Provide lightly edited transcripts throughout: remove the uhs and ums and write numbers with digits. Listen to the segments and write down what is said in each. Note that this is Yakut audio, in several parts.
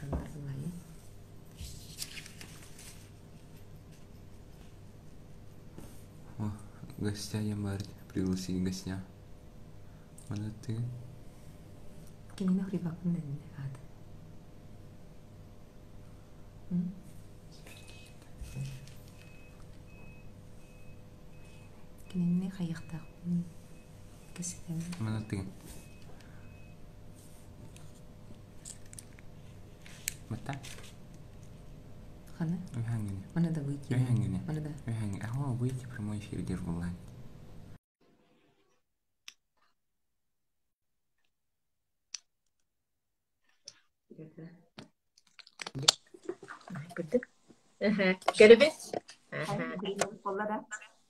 Тураллар былайы. О, гостя Ямарь, пригласи гостя. Мана ты. Кинини хрибакпын дэннэ аата. Кинини хайыахтаахпын кэсэтэбин. Мана ты. Мата. Хана? Үһэҥҥини. Мана да выйти. Үһэҥҥини. Мана да. Үһэҥҥи. Аһа, выйти прямой эфир диир буоллаан. Кырдык. Көрөбүн.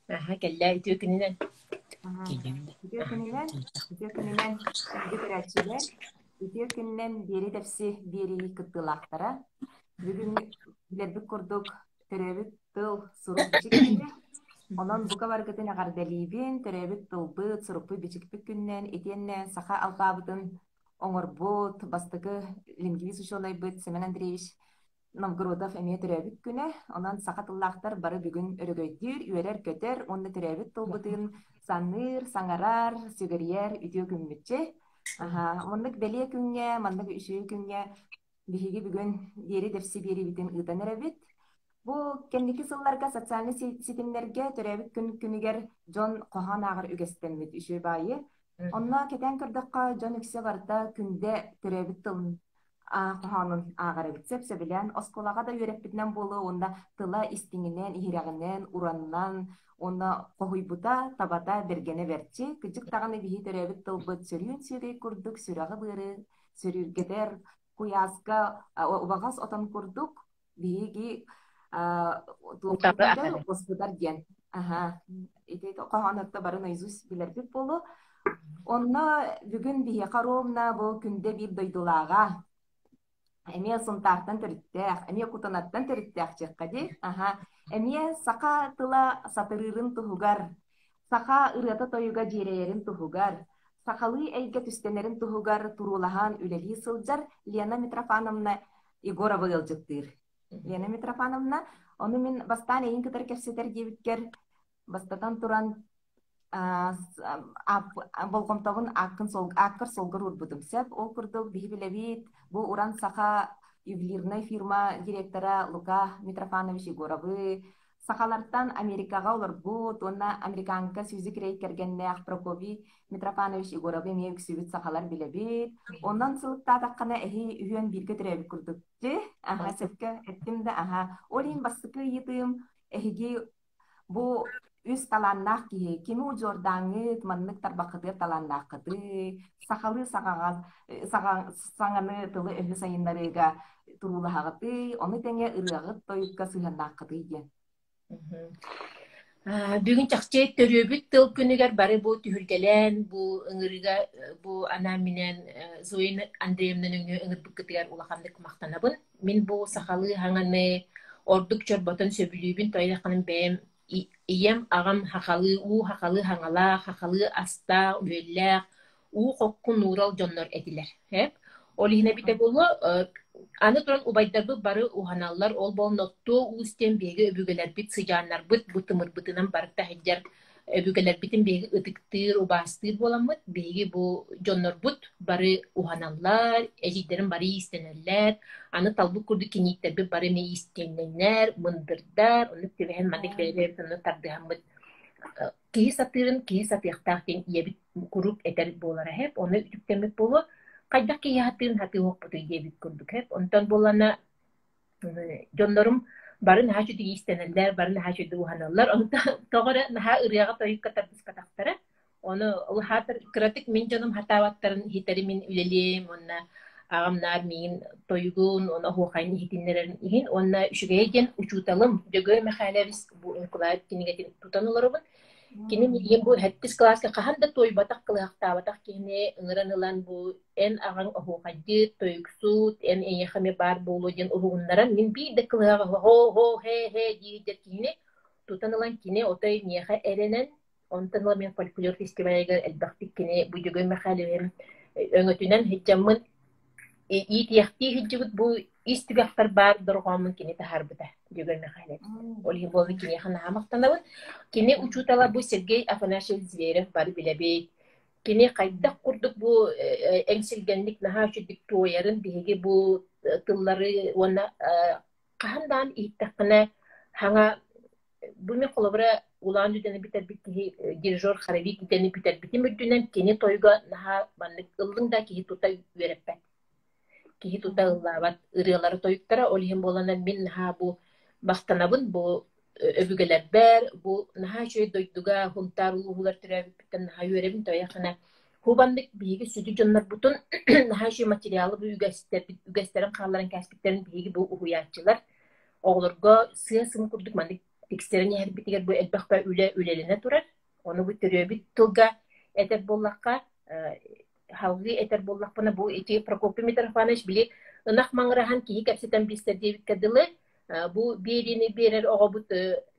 Аха, кэллэ үтүө күнүнэн. Үтүө күнүнэн, үтүө күнүнэн күндү көрөөччүлэр, үтүө күнүнэн биэри тэпси биэрии кыттыылаахтара. Бүгүн билэрбит курдук төрөөбүт тыл сурук бичик күнэ. Онон бука барыгытын эҕэрдэлиибин, төрөөбүт тылбыт, сурукпут бичикпит күнүнэн итиэннэ саха алпаабытын оҥорбут бастакы лингвист учуонайбыт Семен Андреевич Новгородов эмиэ төрөөбүт күнэ. Онон саха тыллаахтар бары бүгүн өрөгөйдүүр, үөрэр-көтөр уонна төрөөбүт тылбытын саныыр, саҥарар, сүгэрийэр үтүө күммүтчэ. Аһа, маннык бэлиэ күҥҥэ, маннык үчүгэй күҥҥэ биһиги бүгүн биэри дэпси биэриибитин ыытан эрэбит. Бу кэнники сылларга социальнай ситимнэргэ төрөөбүт күн күнүгэр дьон хоһоон ааҕар үгэстэммит үчүгэй баайы. Онно кэтээн көрдөххө, дьон үксэ барыта күндэ төрөөбүт тылын хоһоонун ааҕар эбит. Сөп-сөбүлээн оскуолаҕа да үөрэппитинэн буолуо уонна тыла истиҥинэн, иһирэҕинэн, уранынан уонна хоһуйбута, табата, бэргэнэ бэрчи. Кырдьык даҕаны биһи төрөөбүт тылбыт сөрүүн сүөгэй курдук сүрэҕи-быары сөрүүргэтэр, куйааска убаҕас отон курдук биһиги туохпутугар уоспутар диэн. Аха. Ити хоһоонотто бары наизусть билэрбит буолуо. Онно бүгүн биһиэхэ ровно бу күндэ биир дойдулааҕа эмиэ Сунтаартан төрүттээх, эмиэ Кутанаттан төрүттээх диэххэ дии. Аха. Эмиэ саха тыла сатырыырын туһугар, саха ырыата-тойуга дьиэрэйэрин туһугар, сахалыы эйгэ түстэнэрин туһугар туруулаһан үлэлии сылдьар Лена Митрофановна Егорова ыалдьыттыыр. Лена Митрофановна, ону мин бастаан эйин кытары кэпсэтэр диэбиккэр, бастатан туран, болҕомтобун ааккын ааккар суолгар уурбутум сөп. Ол курдук биһи билэбит, бу Уран Саха ювелирнай фирма директора Лука Митрофанович Егоровы, сахалартан Америкаҕа олорбут уонна американка Сьюзи Крей кэргэннээх Прокопий Митрофанович Егоровы эмиэ үксүбүт сахалар билэбит. Онон сылыктаатаххына эһи үһүөн бииргэ төрөөбүт курдук. Аха, сөпкө эттим да, аха. Ол иһин бастакы ыйытыым эһиги Бу үс талааннаах киһи кими удьуордааҥҥыт, маннык тарбаххытыгар талааннааххытый, сахалыы саҕаҕа саҥаны тылы-өһү сайыннарыыга туруулаһаҕытый, ону тэҥэ ырыаҕыт-тойукка сыһыаннааххытый диэн. Бүгүн чахчы төрүөбүт тыл күнүгэр бары бу түһүлгэлээн, бу ыҥырыыга бу анаан-минээн Зоя Андреевна нөҥүө ыҥырбыккытыгар улаханнык махтанабын. Мин бу сахалыы хаҥаны ордук чорботон сөбүлүүбүн, тоойдоххунан бэйэм ийэм, аҕам сахалыы уу сахалыы хаҥалаах, сахалыы астаах, үөллээх, уу хокку нуурал дьоннор этилэр. Эп. Ол иһин эбитэ буолуо, аны туран убайдарбыт бары уһаналлар, ол буолан Ноттуо уус диэн биһиги өбүгэлэрбит, сыдьааннарбыт бу тымырбытынан барыта сылдьар өбүгэлэрбитин биһиги ытыктыыр, убаастыыр буоламмыт, биһиги бу дьоннорбут бары уһаналлар, эдьиийдэрим бары иистэнэллэр, аны талбыт курдук кинииттэрбит бары эмиэ иистэнньэҥнэр, мындырдар, оннук түбэһэн маннык бэйэ-бэйэбитин тардыһаммыт киһи сатыырын киһи сатыахтаах диэн ийэбит куруук этэр буолара һэп, ону үтүктэммит буолуо, хайдах киһи сатыырын сатыахпытый диэбит курдук һэп. Онтон буоллаҕына Дьоннорум бары наһаа үчүгэй иистэнэллэр, бары наһаа үчүгэйдик уһаналлар. Онтон тоҕо эрэ наһаа ырыаҕа-тойукка тардыспатахтара. Ону улаатар кыратык мин дьонум сатаабаттарын иһитэри мин үлэлиэм уонна аҕам наар миигин тойугун уонна оһуохайын иһитиннэрэрин иһин уонна үчүгэйэ диэн учууталым Дьөгүөр Михайлович бу Николаев кинигэтин тутан олоробун. Кини миигин бу сэттис кылааска хаһан да туойбатах, кылыһахтаабатах киһини ыҥыран ылан бу эн аҕаҥ оһуохайдыыр, тойуксут, эн эйиэхэ эмиэ баар буолуо диэн уһугуннаран, мин биир да кылыһаҕы хо-хо, хэ-хэ диир киһини тутан ылан кини отой миэхэ эрэнэн, онтон ыла мин фольклор фестивалыгар элбэхтик кини бу Дьөгүөр Михайловиһым өҥөтүнэн сылдьаммын. Иитиэхтии сылдьыбыт бу ис түгэхпэр баар дорҕооммун кини таһаарбыта, Дьөгүөр Михайлович. Ол иһин буолла киниэхэ наһаа махтанабын. Кини учуутала бу Сергей Афанасьевич Зверев бары билэбит. Кини хайдах курдук бу эҥсилгэнник наһаа үчүгдүк туойарын биһиги бу тыллары уонна хаһан даҕаны иһиттэххинэ хаҥа бу мин холобура улаан үдэни бүтэрбит киһи дирижер хоровик идэни бүтэрбитим үрдүнэн кини тойуга наһаа маннык ыллыҥ да киһи тута үөрэппэт. Киһи тута ыллаабат ырыалары тойуктара ол иһин буоланан мин наһаа бу махтанабын бу өбүгэлэрбэр бу наһаа үчүгэй дойдуга Һунтаар улууһугар төрөөбүппүттэн наһаа үөрэбин тоойоххуна Хубаннык биһиги сүдү дьоннорбутун наһаа үчүгэй материалы бу үгэстэрбит үгэстэрин хаалларан кээспиттэрин биһиги бу уһуйааччылар оҕолорго сыа-сым курдук маннык тиксэрэн иһэрбитигэр бу элбэх үлэ үлэлэнэ турар. Ону бу төрөөбүт тылга этэр буоллахха, салгыы этэр буоллахпына, бу ити Прокопий Митрофанович били ынах маҥыраһан киһи кэпсэтэн билсэр диэбиккэ дылы, бу биэриини биэрэр оҕобут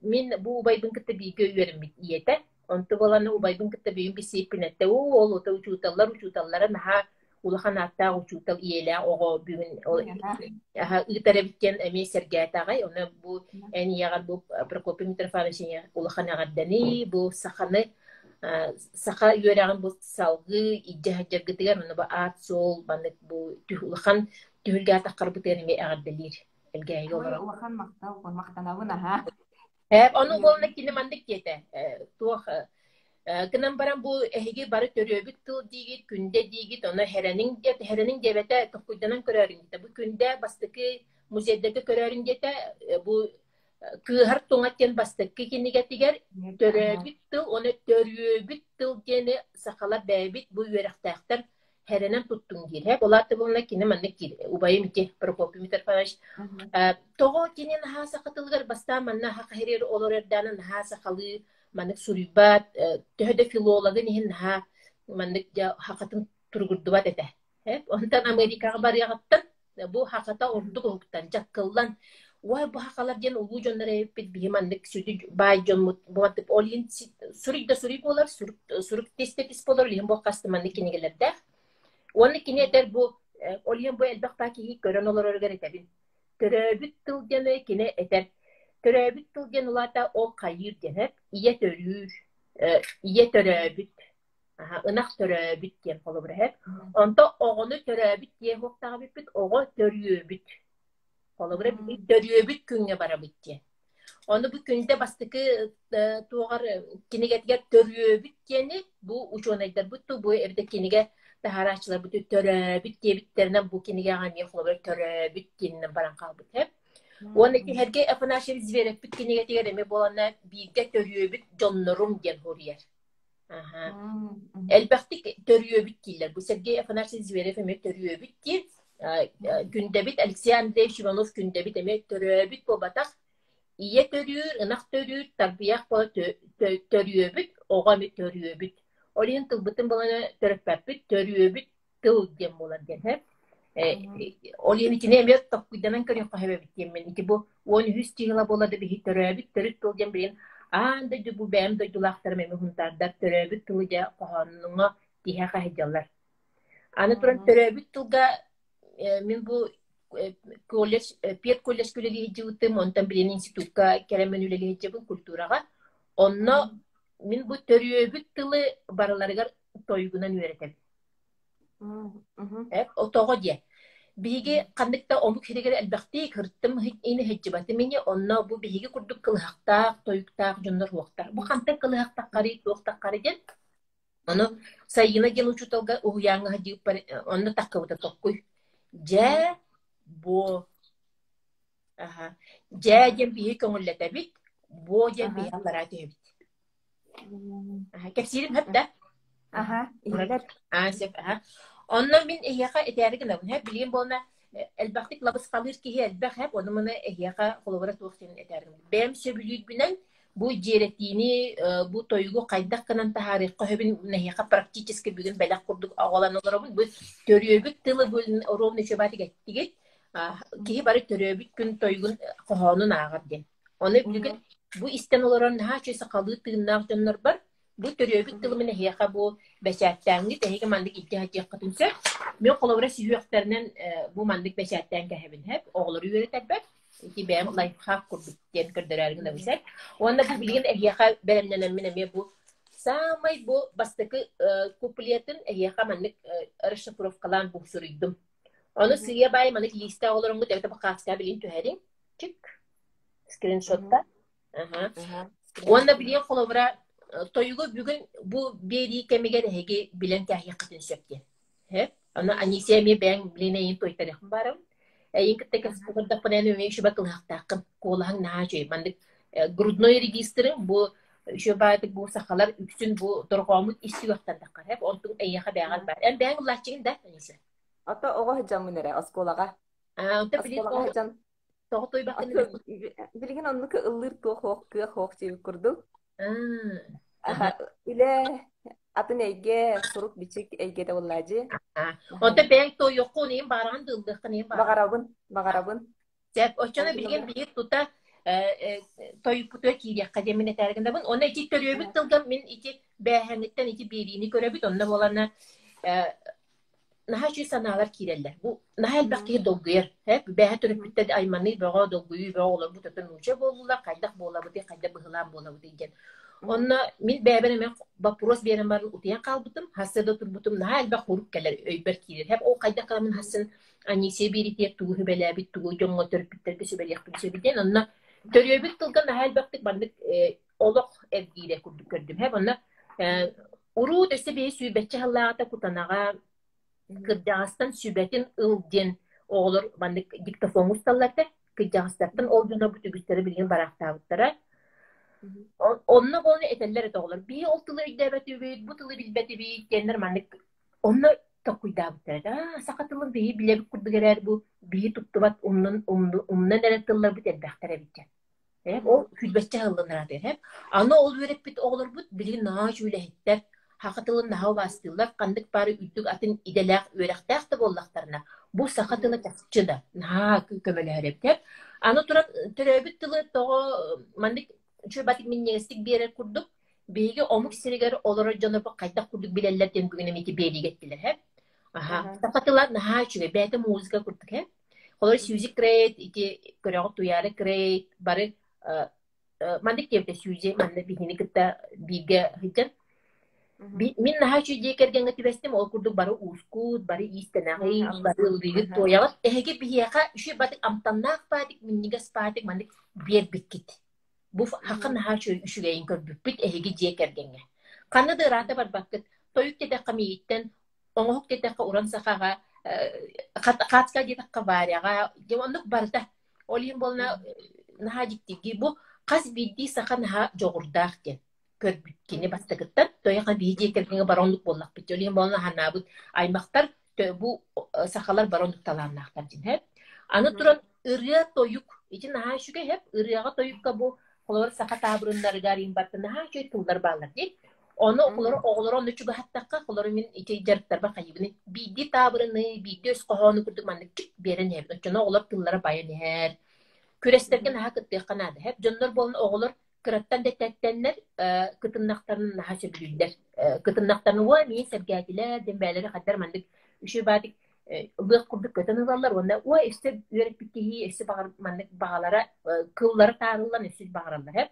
мин бу убайбын кытта бииргэ үөрэммит ийэтэ. Онто буолан убайбын кытта бүгүн билсиэппин эттэ, оо, ол ото учууталлар учууталлара наһаа улахан ааттаах учуутал ийэлээх оҕо бүгүн ыытар эбит диэн эмиэ сэргээтэ аҕай. Ону бу эн ийэҕэр бу Прокопий Митрофанович ийэ улахан эҕэрдэни, бу саханы саха үөрэҕин бу салгыы илдьэ сылдьаргытыгар уонна бу аат-суол маннык бу улахан түһүлгэ атаххарбытыгар эмиэ эҕэрдэлиир Элгээйигэ Ой, олорор. улахан махтал, махтанабын аһаа. Ону буолна кини маннык диэтэ, туох гынан баран бу эһиги бары төрүөбүт тыл диигит, күндэ диигит, ону хэрэниҥ диэт, хэрэниҥ диэбэтэ, толкуйданан көрөөрүҥ диэтэ. Бу күндэ бастакы музейдарга көрөөрүҥ диэтэ, бу Кыыһар туҥат диэн бастакы кинигэтигэр төрөөбүт тыл уонна төрүөбүт тыл диэни сахалар бэйэбит бу үөрэхтээхтэр хэрэнэн туттуҥ диир. Ол аата буолла кини маннык диир, убайым ити Прокопий Митрофанович. Тоҕо кини наһаа саха тылыгар бастаан манна саха сиригэр олорор эрдэҕинэ наһаа сахалыы маннык суруйбат, төһө да филологын иһин наһаа маннык дьэ сахатын туругурдубат этэ. Онтон Америкаҕа барыаҕыттан бу хахата ордук уһуктан, дьаккыллан, уай бу хахалар диэн улуу дьоннор эбиппит, биһи маннык сүдү баай дьоммут, бу ол иһин суруй да суруй буолар, сурук, сурук тис да тис буолар, ол иһин бу хас да маннык кинигэлэрдээх. Уонна кини этэр бу, ол иһин бу элбэх баа киһи көрөн олороругар этэбин. Төрөөбүт тыл диэн кини этэр. Төрөөбүт тыл диэн улаата ол хайыыр диэн, ийэ төрүүр, ийэ төрөөбүт ынах төрөөбүт диэн холобура эһэт. Онто оҕону төрөөбүт диэн уохтаах эбиппит, оҕо төрүөбүт. Холобура биһиги төрүөбүт күҥҥэ барабыт диэн. Ону бу күндэ бастакы туоҕар кинигэтигэр төрүөбүт диэни бу учуонайдарбыт ту бу эбэтэр кинигэ таһаарааччыларбыт төрөөбүт диэбиттэринэн бу кинигэҕэ эмиэ холобура төрөөбүт диэнинэн баран хаалбыт. Уонна Сергей Афанасьевич Зверевпит кинигэтигэр эмиэ буоланна бииргэ төрүөбүт дьоннорум диэн суруйар. Аха. Элбэхтик төрүөбүт дииллэр. Бу Сергей Афанасьевич Зверев эмиэ төрүөбүт диир. Күндэбит Алексей Андреевич Иванов күндэбит эмиэ төрөөбүт буолбатах. Ийэ төрүүр, ынах төрүүр, тарбыйах буола төрүөбүт, оҕо эмиэ төрүөбүт. Ол иһин тылбытын булан төрөппөппүт, төрүөбүт тыл диэн буолар диэн һэ. Ол иһин итини эмиэ толкуйданан көрүөххэ сөп эбит диэммин. Ити бу 13 чыһыла буола да биһи төрөөбүт төрүт тыл диэн билигин аан дойду бу бэйэм дойдулаахтарым эмиэ хунтаардар төрөөбүт тылы дьэ хоһоонуҥа тиһэ хаһыйдаллар. Аны туран төрөөбүт тылга мин бу колледж педколледжка үлэлии сылдьыбытым, онтон билигин институкка кэлэммин үлэлии сылдьабын культураҕа. Онно мин бу төрүөбүт тылы барыларыгар тойугунан үөрэтэбин. Тоҕо диэ? Биһиги ханнык да омук сиригэр элбэхтик һыртым ини сылдьыбатым ини, онно бу биһиги курдук кылыһахтаах, тойуктаах дьоннор суохтар. Бу хантан кылыһахтаххарый, туохтаххарый диэн. Ону Сайыына диэн учууталга уһуйааҥҥа сылдьыбыппар онно таххыбыта токкуй. Дьээ, буо. Аха. Дьээ диэн биһиги көҥүллэтэбит, буо диэн биһиги аллараа түһэбит. Кэпсиирим сөп да? Аха, иһиллэр. Аа, сөп, аха. Онно мин эһиэхэ этээри гынабын, һэ, билигин буолна элбэхтик лабысхалыыр киһи элбэх, һэ, ону маны эһиэхэ холобура туох диэн этээри гынабын. Бэйэм сөбүлүүрбүнэн бу дьиэрэтиини, бу тойугу хайдах гынан таһаарыахха сөбүн эһиэхэ практически бүгүн бэлэх курдук оҕолон олоробун. Бу төрүөбүт тылы бу ровно еще эттигит. Киһи бары төрөөбүт күн тойугун хоһоонун ааҕар диэн. Ону билигин бу истэн олорон наһаа үчүгэй сахалыы тыыннаах дьоннорбор Бу төрүөбүт тылым эһиэхэ бу бэчээттээҥҥит эһиги маннык илдьэ сылдьыаххытын сөп. Мин холобура сүһүөхтэринэн бу маннык бэчээттээн кэһэбин сөп. Оҕолору үөрэтэрбэр ити бэйэм лайфхак курдук диэн көрдөрөөрү гынабын сөп. Уонна бу билигин эһиэхэ бэлэмнэнэммин эмиэ бу саамай бу бастакы куплетын эһиэхэ маннык расшифровкалаан бу суруйдум. Ону сыыйа баай маннык лиистэ оҕолоруҥҥут эбэтэр бакааска билин түһэриҥ. Чик. Скриншотта. Уонна билиэн холобура тойугу бүгүн бу биэрии кэмигэр эһиги билэн кээһиэххитин сөп диэн. Һэ? Аны Анисия эмиэ бэйэҥ билин эйин туйтарыахпын баарым. Эйин кытта кэпсэтэрдэхпинэ эн эмиэ үчүгэй кылыһахтааххын. Куолаһыҥ наһаа үчүгэй. Маннык грудной регистры бу үчүгэй баайдык бу сахалар үксүн бу дорҕооммут ис сүһүөхтэн таххар. Һэ? Онтуҥ эйиэхэ бэйэҕэр баар. Эн бэйэҥ ыллааччыгын да, Анисия? Ото оҕо сылдьаммын эрэ оскуолаҕа. Аа, онтон билин Оскуолаҕа сылдьан тоҕо туойбаккын Билигин оннук ыллыыр туох суох, кыах суох диэбит курдук. Аа. Үлэ атын эйгэ, сурук-бичик эйгэтэ буоллаа дии. Онто бэйэҥ туойуоххун иһин баараҕын да ыллыаххын иһин баараҕын. Баҕарабын, баҕарабын. Сөп, оччоно билигин биһиги тута тойукпутугар киириэххэ диэн мин этээри гынабын. Онно ити төрүөбүт тылга мин ити бээһэҥҥиттэн ити биэриини көрөбүт. Онно буолана наһаа үчүгэй санаалар киирэллэр. Бу наһаа элбэх киһи долгуйар. Э, бэйэ төрөппүттэр айманыы бөҕө, долгуйуу бөҕө олорбут өтөн нуучча буоллулар, хайдах буолабытый, хайдах быһылаан буолабытый диэн. Онно мин бэйэбэр эмиэ боппуруос биэрэн баран утуйан хаалбытым, хассыада турбутум, наһаа элбэх хурук кэлэр, өйбөр киирэр. Хэп ол хайдах гынаммын хассын Анисия биэритиэр тугу сүбэлээбит, тугу дьоҥҥо төрөппүттэргэ сүбэлиэхпин сөбүй диэн. Онно төрүөбүт тылга наһаа элбэхтик маннык олох эргиирэ курдук көрдүм. Һэ, онно уруут өссө биһи сүүрбэччэ сыллааҕыта Кутанаҕа кырдьаҕастан сүбэтин ыл диэн оҕолор маннык диктофон усталлар этэ. Кырдьаҕастартан ол дьоно бу үгүстэрэ билигин бараахтаабыттара. Онно буолан этэллэр этэ оҕолор. Биһи ол тылы өйдөөбөтүбүт, бу тылы билбэтибит диэннэр маннык онно толкуйдаабыттара этэ. Аа, саха тылын биһи билэбит курдук эрээр бу биһи туттубат умнан, умнан эрэр тылларбыт элбэхтэр эбит диэн. Ол сүүрбэччэ сылланар һэ. Аны ол үөрэппит оҕолорбут билигин наһаа үчүгэй саха тылын наһаа убаастыыллар, ханнык баары үрдүк атын идэлээх үөрэхтээх да буоллахтарына, бу саха тыла чахчы да наһаа көмөлөһөр эбит. Аны туран төрөөбүт тылы тоҕо маннык үчүгэй батык минньигэстик биэрэр курдук биһиги омук сиригэр олорор дьоннорбут хайдах курдук билэллэр диэн бүгүн эмиэ биэриигэ эттилэр һэ. Аха. Саха тыла наһаа үчүгэй, бэйэтэ музыка курдук һэ. Холобур, Сьюзи Крейт, ити көрөҕүт Туйаара Крейт, бары маннык диэбитэ Сьюзи манна биһини кытта бииргэ сылдьан. Мин наһаа үчүгэй дьиэ кэргэҥҥэ түбэстим, ол курдук бары уускут, бары иистэнэҕит, бары ыллыыгыт, туойаҕыт. Эһиги биһиэхэ үчүгэй батык амтаннаах баатык, минньигэс баатык маннык биэрбиккит. Бу хаха наһаа үчүгэйин көрбүппүт эһиги дьиэ кэргэҥҥэ. Ханна да ыраата барбаккыт. Тойук диэтэххэ миигиттэн оҥоһук диэтэххэ уран сахаҕа, хаацка диэтэххэ Варяҕа, дьэ оннук барыта. Ол иһин буолна наһаа дьиктиргии бу хас биирдии саха наһаа дьоҕурдаах диэн көрбүт кини бастакыттан тойоха биһи дьиэ кэргэҥҥэ бары оннук буоллахпыт. Ол иһин буолна ханаабыт аймахтар бу сахалар бары оннук талааннаахтар диэн һэп. Аны туран ырыа-тойук ити наһаа үчүгэй һэп. Ырыаҕа-тойукка бу холобур саха таабырыннарыгар иҥбатта наһаа үчүгэй тыллар бааллар дии. Ону оҕолору оҕолору онно чугаһаттахха, холобур мин ити дьарыктарбар хайыыбыный биирдии таабырыны, биирдии өс хоһоону курдук маннык чик биэрэн иһэбин. Оччоно оҕолор тыллара байан иһэр. Күрэстэргэ наһаа кыттыахха наада. Һэп дьоннор буолан оҕолор кыраттан да тэттэннэр, кытыннахтарын наһаа сөбүлүүллэр. Кытыннахтарын уо эмиэ сэргээтилэр диэн бэйэлэрэ хайдар маннык үчүгэй баатык лыах курдук көтөн ылаллар уонна уо өссө үөрэппит киһи өссө баҕар маннык баҕалара кыллара таарыллан өссө баҕараллар. Һэп.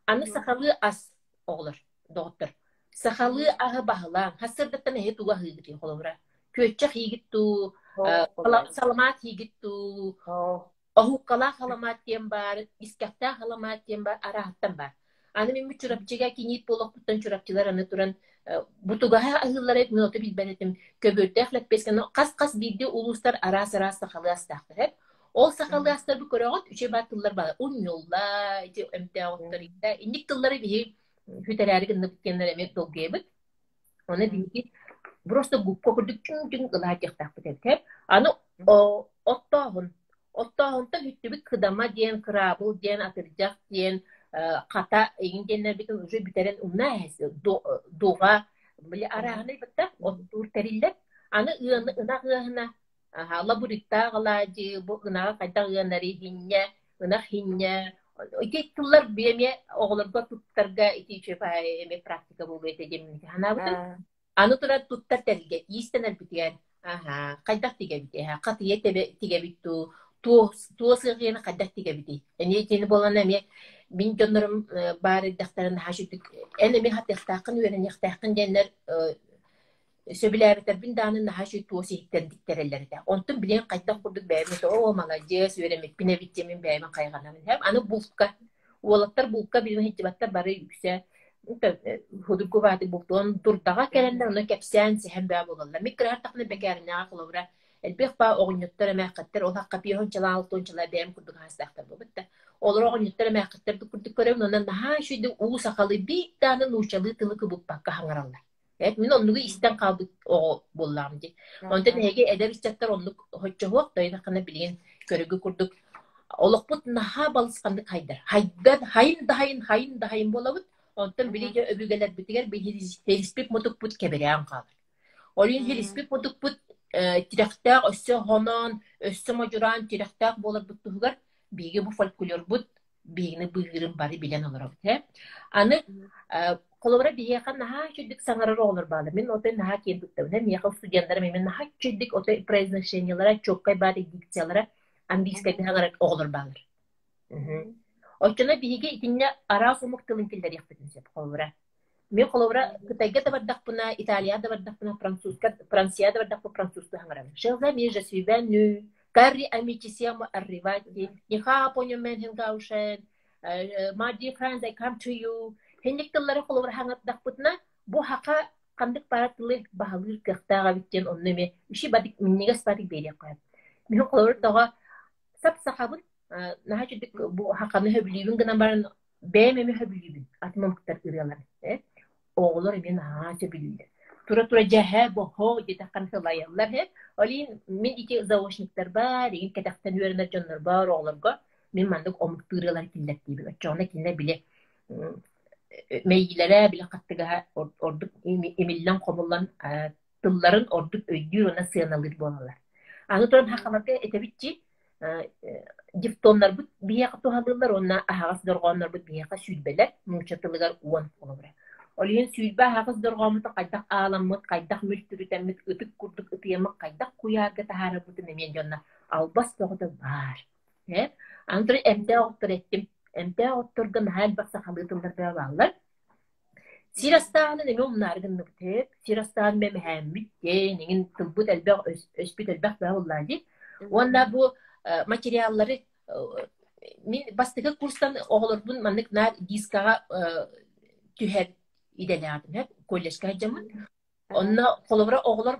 Аны сахалыы ас оҕолор, доҕоттор. Сахалыы аһы баһылааҥ. Сарсыардаттан эһи тугу аһыыгытый холобура? Күөччэх иигит дуу, саламаат иигит дуу, оһууккалаах саламаат диэн баар, искэхтээх саламаат диэн баар, арааһыттан баар. Аны мин Чурапчыга киниит буолуохпуттан чурапчылар аны туран бутугаһы аһыыллара мин ото билбэт этим. Көбүөрдээх лэппиэскэни хас-хас биирдии улуустар араас-араас сахалыы астаахтар эбит. Ол сахалыы астарбы көрөҕүт, үчүгэй баар тыллар баар. Унньулла, ити эмтээҕиттэр инник тыллары биһи сүтэрээри гынныбыт диэннэр эмиэ долгуйабыт. Ону биһиги просто губка курдук чүҥ-чүҥ ылаатыахтаахпыт эбит. Аны оттооһун. Оттооһунтан бүттүбүт кыдама диэн, кыраабыл диэн, атырдьах диэн, хата игин диэннэрбитин уже бүтэрэн умна дуҕа, били арааһынай бытта оттуур тэриллэр. Аны ыаны ынах ыаһына Аһа, лабырыктаах алаадьы, бу ынаҕы хайдах ыанарый, иһинньэ, ынах иһинньэ. Ити тыллар эмиэ оҕолорго туттарга ити үчүгэй эмиэ практика буолуо этэ диэн санаабытым. Аны туран туттар тэрилгэ иистэнэрбитигэр аһаа хайдах тигэбит эһэ хатыйа тигэбит дуу, туос ыаҕыйаны хайдах тигэбитий? Эмиэ итини буолан эмиэ мин дьоннорум баар эрдэхтэринэ наһаа үчүгдүк эн эмиэ хатыахтааххын үөрэниэхтээххин диэннэр сөбүлээбэтэрбин даҕаны наһаа үчүгэй туос иһиттэн диктэрэллэр этэ. Онтон билигин хайдах курдук бэйэбин оо маладьыас үөрэммиппин эбит диэммин бэйэбин хайҕанабын. Аны булка уолаттар булка билигин сылдьыбаттар бары үксэ худургу бааты бултуон дурдаҕа кэлэннэр ону кэпсээн сэһэн бөҕө буолаллар. Мин кыраһартахпына бэкээринэҕэ холобура элбэх баа оҕонньоттор эмээххиттэр ол хахха пиэһончалаа алтуончалаа бэйэм курдук аастаахтар буолбут да олор оҕонньоттор эмээххиттэр курдук көрөбүн онон наһаа үчүгэй уу сахалыы биир даҕаны нууччалыы тылы кыбыппакка хаҥараллар. Эт мин оннугу истэн хаалбыт оҕо буоллаҕым дии. Онтон эһиги эдэр ыччаттар оннук хоччоһуох тойонаххына билигин көрүгү курдук олохпут наһаа балысханнык хайдар. Хайдан, хайын да хайын, хайын да хайын буолабыт. Онтон били дьэ өбүгэлэрбитигэр биһириспит мутукпут кэбирээн хаалар. Ол иһин хириспит мутукпут тирэхтээх өссө хоноон, өссө модьураан тирэхтээх буоларбыт туһугар биһиги бу фольклорбут биһигини быыһыырын бары билэн олоробут ээ. Аны холобура биһиэхэ наһаа үчүгдүк саҥарар оҕолор бааллар. Мин отой наһаа киэн туттабын. Миэхэ студеннарым эмиэ наһаа үчүгдүк отой произношениелара, чуоккай баар дикциялара английскайда саҥарар оҕолор бааллар. Оччоно биһиги итиннэ араас омук тылын киллэриэхпитин сөп холобура. Мин холобура Кытайга да бардахпына, Италияҕа да бардахпына, французка, Францияҕа да бардахпына французтуу саҥарабын. Chers amis, je suis venu, cari amici siamo arrivati, ni hao ponyo men hen gaushen, my dear friends, I come to you. Хинник тыллары холобура хаҥардахпытына, бу хака ханнык баар тылы баһылыыр кыахтаах эбит диэн онно эмиэ үчүгэй бадык минньигэс бадык биэриэх көһө. Мин холобура тоҕо сап-сахабын, наһаа үчүгдүк бу хаканы сөбүлүүбүн гынан баран Бэйэм эмиэ сөбүлүүбүн атын омуктар ырыаларын ээ. Оҕолор эмиэ наһаа сөбүлүүллэр. Тура-тура дьэһэ, боһо диэтэххин сылайаллар ээ. Ол иһин мин ити заочниктарбар, игин кэтэхтэн үөрэнэр дьоннорбор, оҕолорго мин маннык омуктуу ырыалары киллэртиибин. Оччоҕуна кинилэр били мэйиилэрэ, били хаттыгаһа ордук имиллэн-хомуллан тылларын ордук өйдүүр уонна сыаналыыр буолаллар. Аны туран сахаларга этэбит дифтоннарбыт биһиэхэ туһалыыллар уонна аһаҕас дорҕооннорбут биһиэхэ сүүрбэлэр, нуучча тылыгар уон холобура. Ол иһин сүүрбэ аһаҕас дорҕооммутун хайдах ааламмыт, хайдах мүлтүрүтэммит, ытык курдук ытыйаммыт, хайдах куйаарга таһаарарбытын эмиэ дьонно албас бөҕөтө баар. Э? Аны туран эмтээх оттор эттим. Эмтээх отторго наһаа элбэх сахалыы тыллар бөҕө бааллар. Сир астааһынын эмиэ умнаары гынныбыт ээ. Сир астааһын мэмэһээммит диэн эҥин тылбыт элбэх, өспүт элбэх бөҕө буоллаа дии. Уонна бу материаллары мин бастакы курстан оҕолорбун маннык наар дискаҕа түһэр идэлээҕим ээ, колледжка сылдьаммын. Онно холобура оҕолор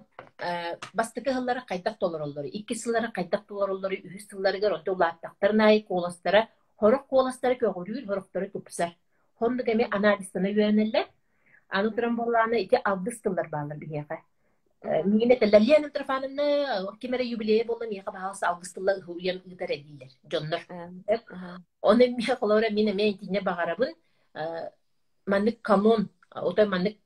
бастакы сыллары хайдах толороллору, иккис сыллары хайдах толороллору, үһүс сылларыгар онто улааттахтарын аайы куоластара, сорох куоластара көҕүрүүр, сорохторо тупсар. Оннук эмиэ анализтана үөрэнэллэр. Аны туран буоллаҕына ити алгыс тыллар бааллар биһиэхэ. Миигин этэллэр, Лена Митрофановна, ким эрэ юбилейа буолла, миэхэ баһаалыста алгыс тылла ыһыйан ыытар дииллэр дьоннор. Ону эмиэ холобура мин эмиэ итиннэ баҕарабын маннык канон, отой маннык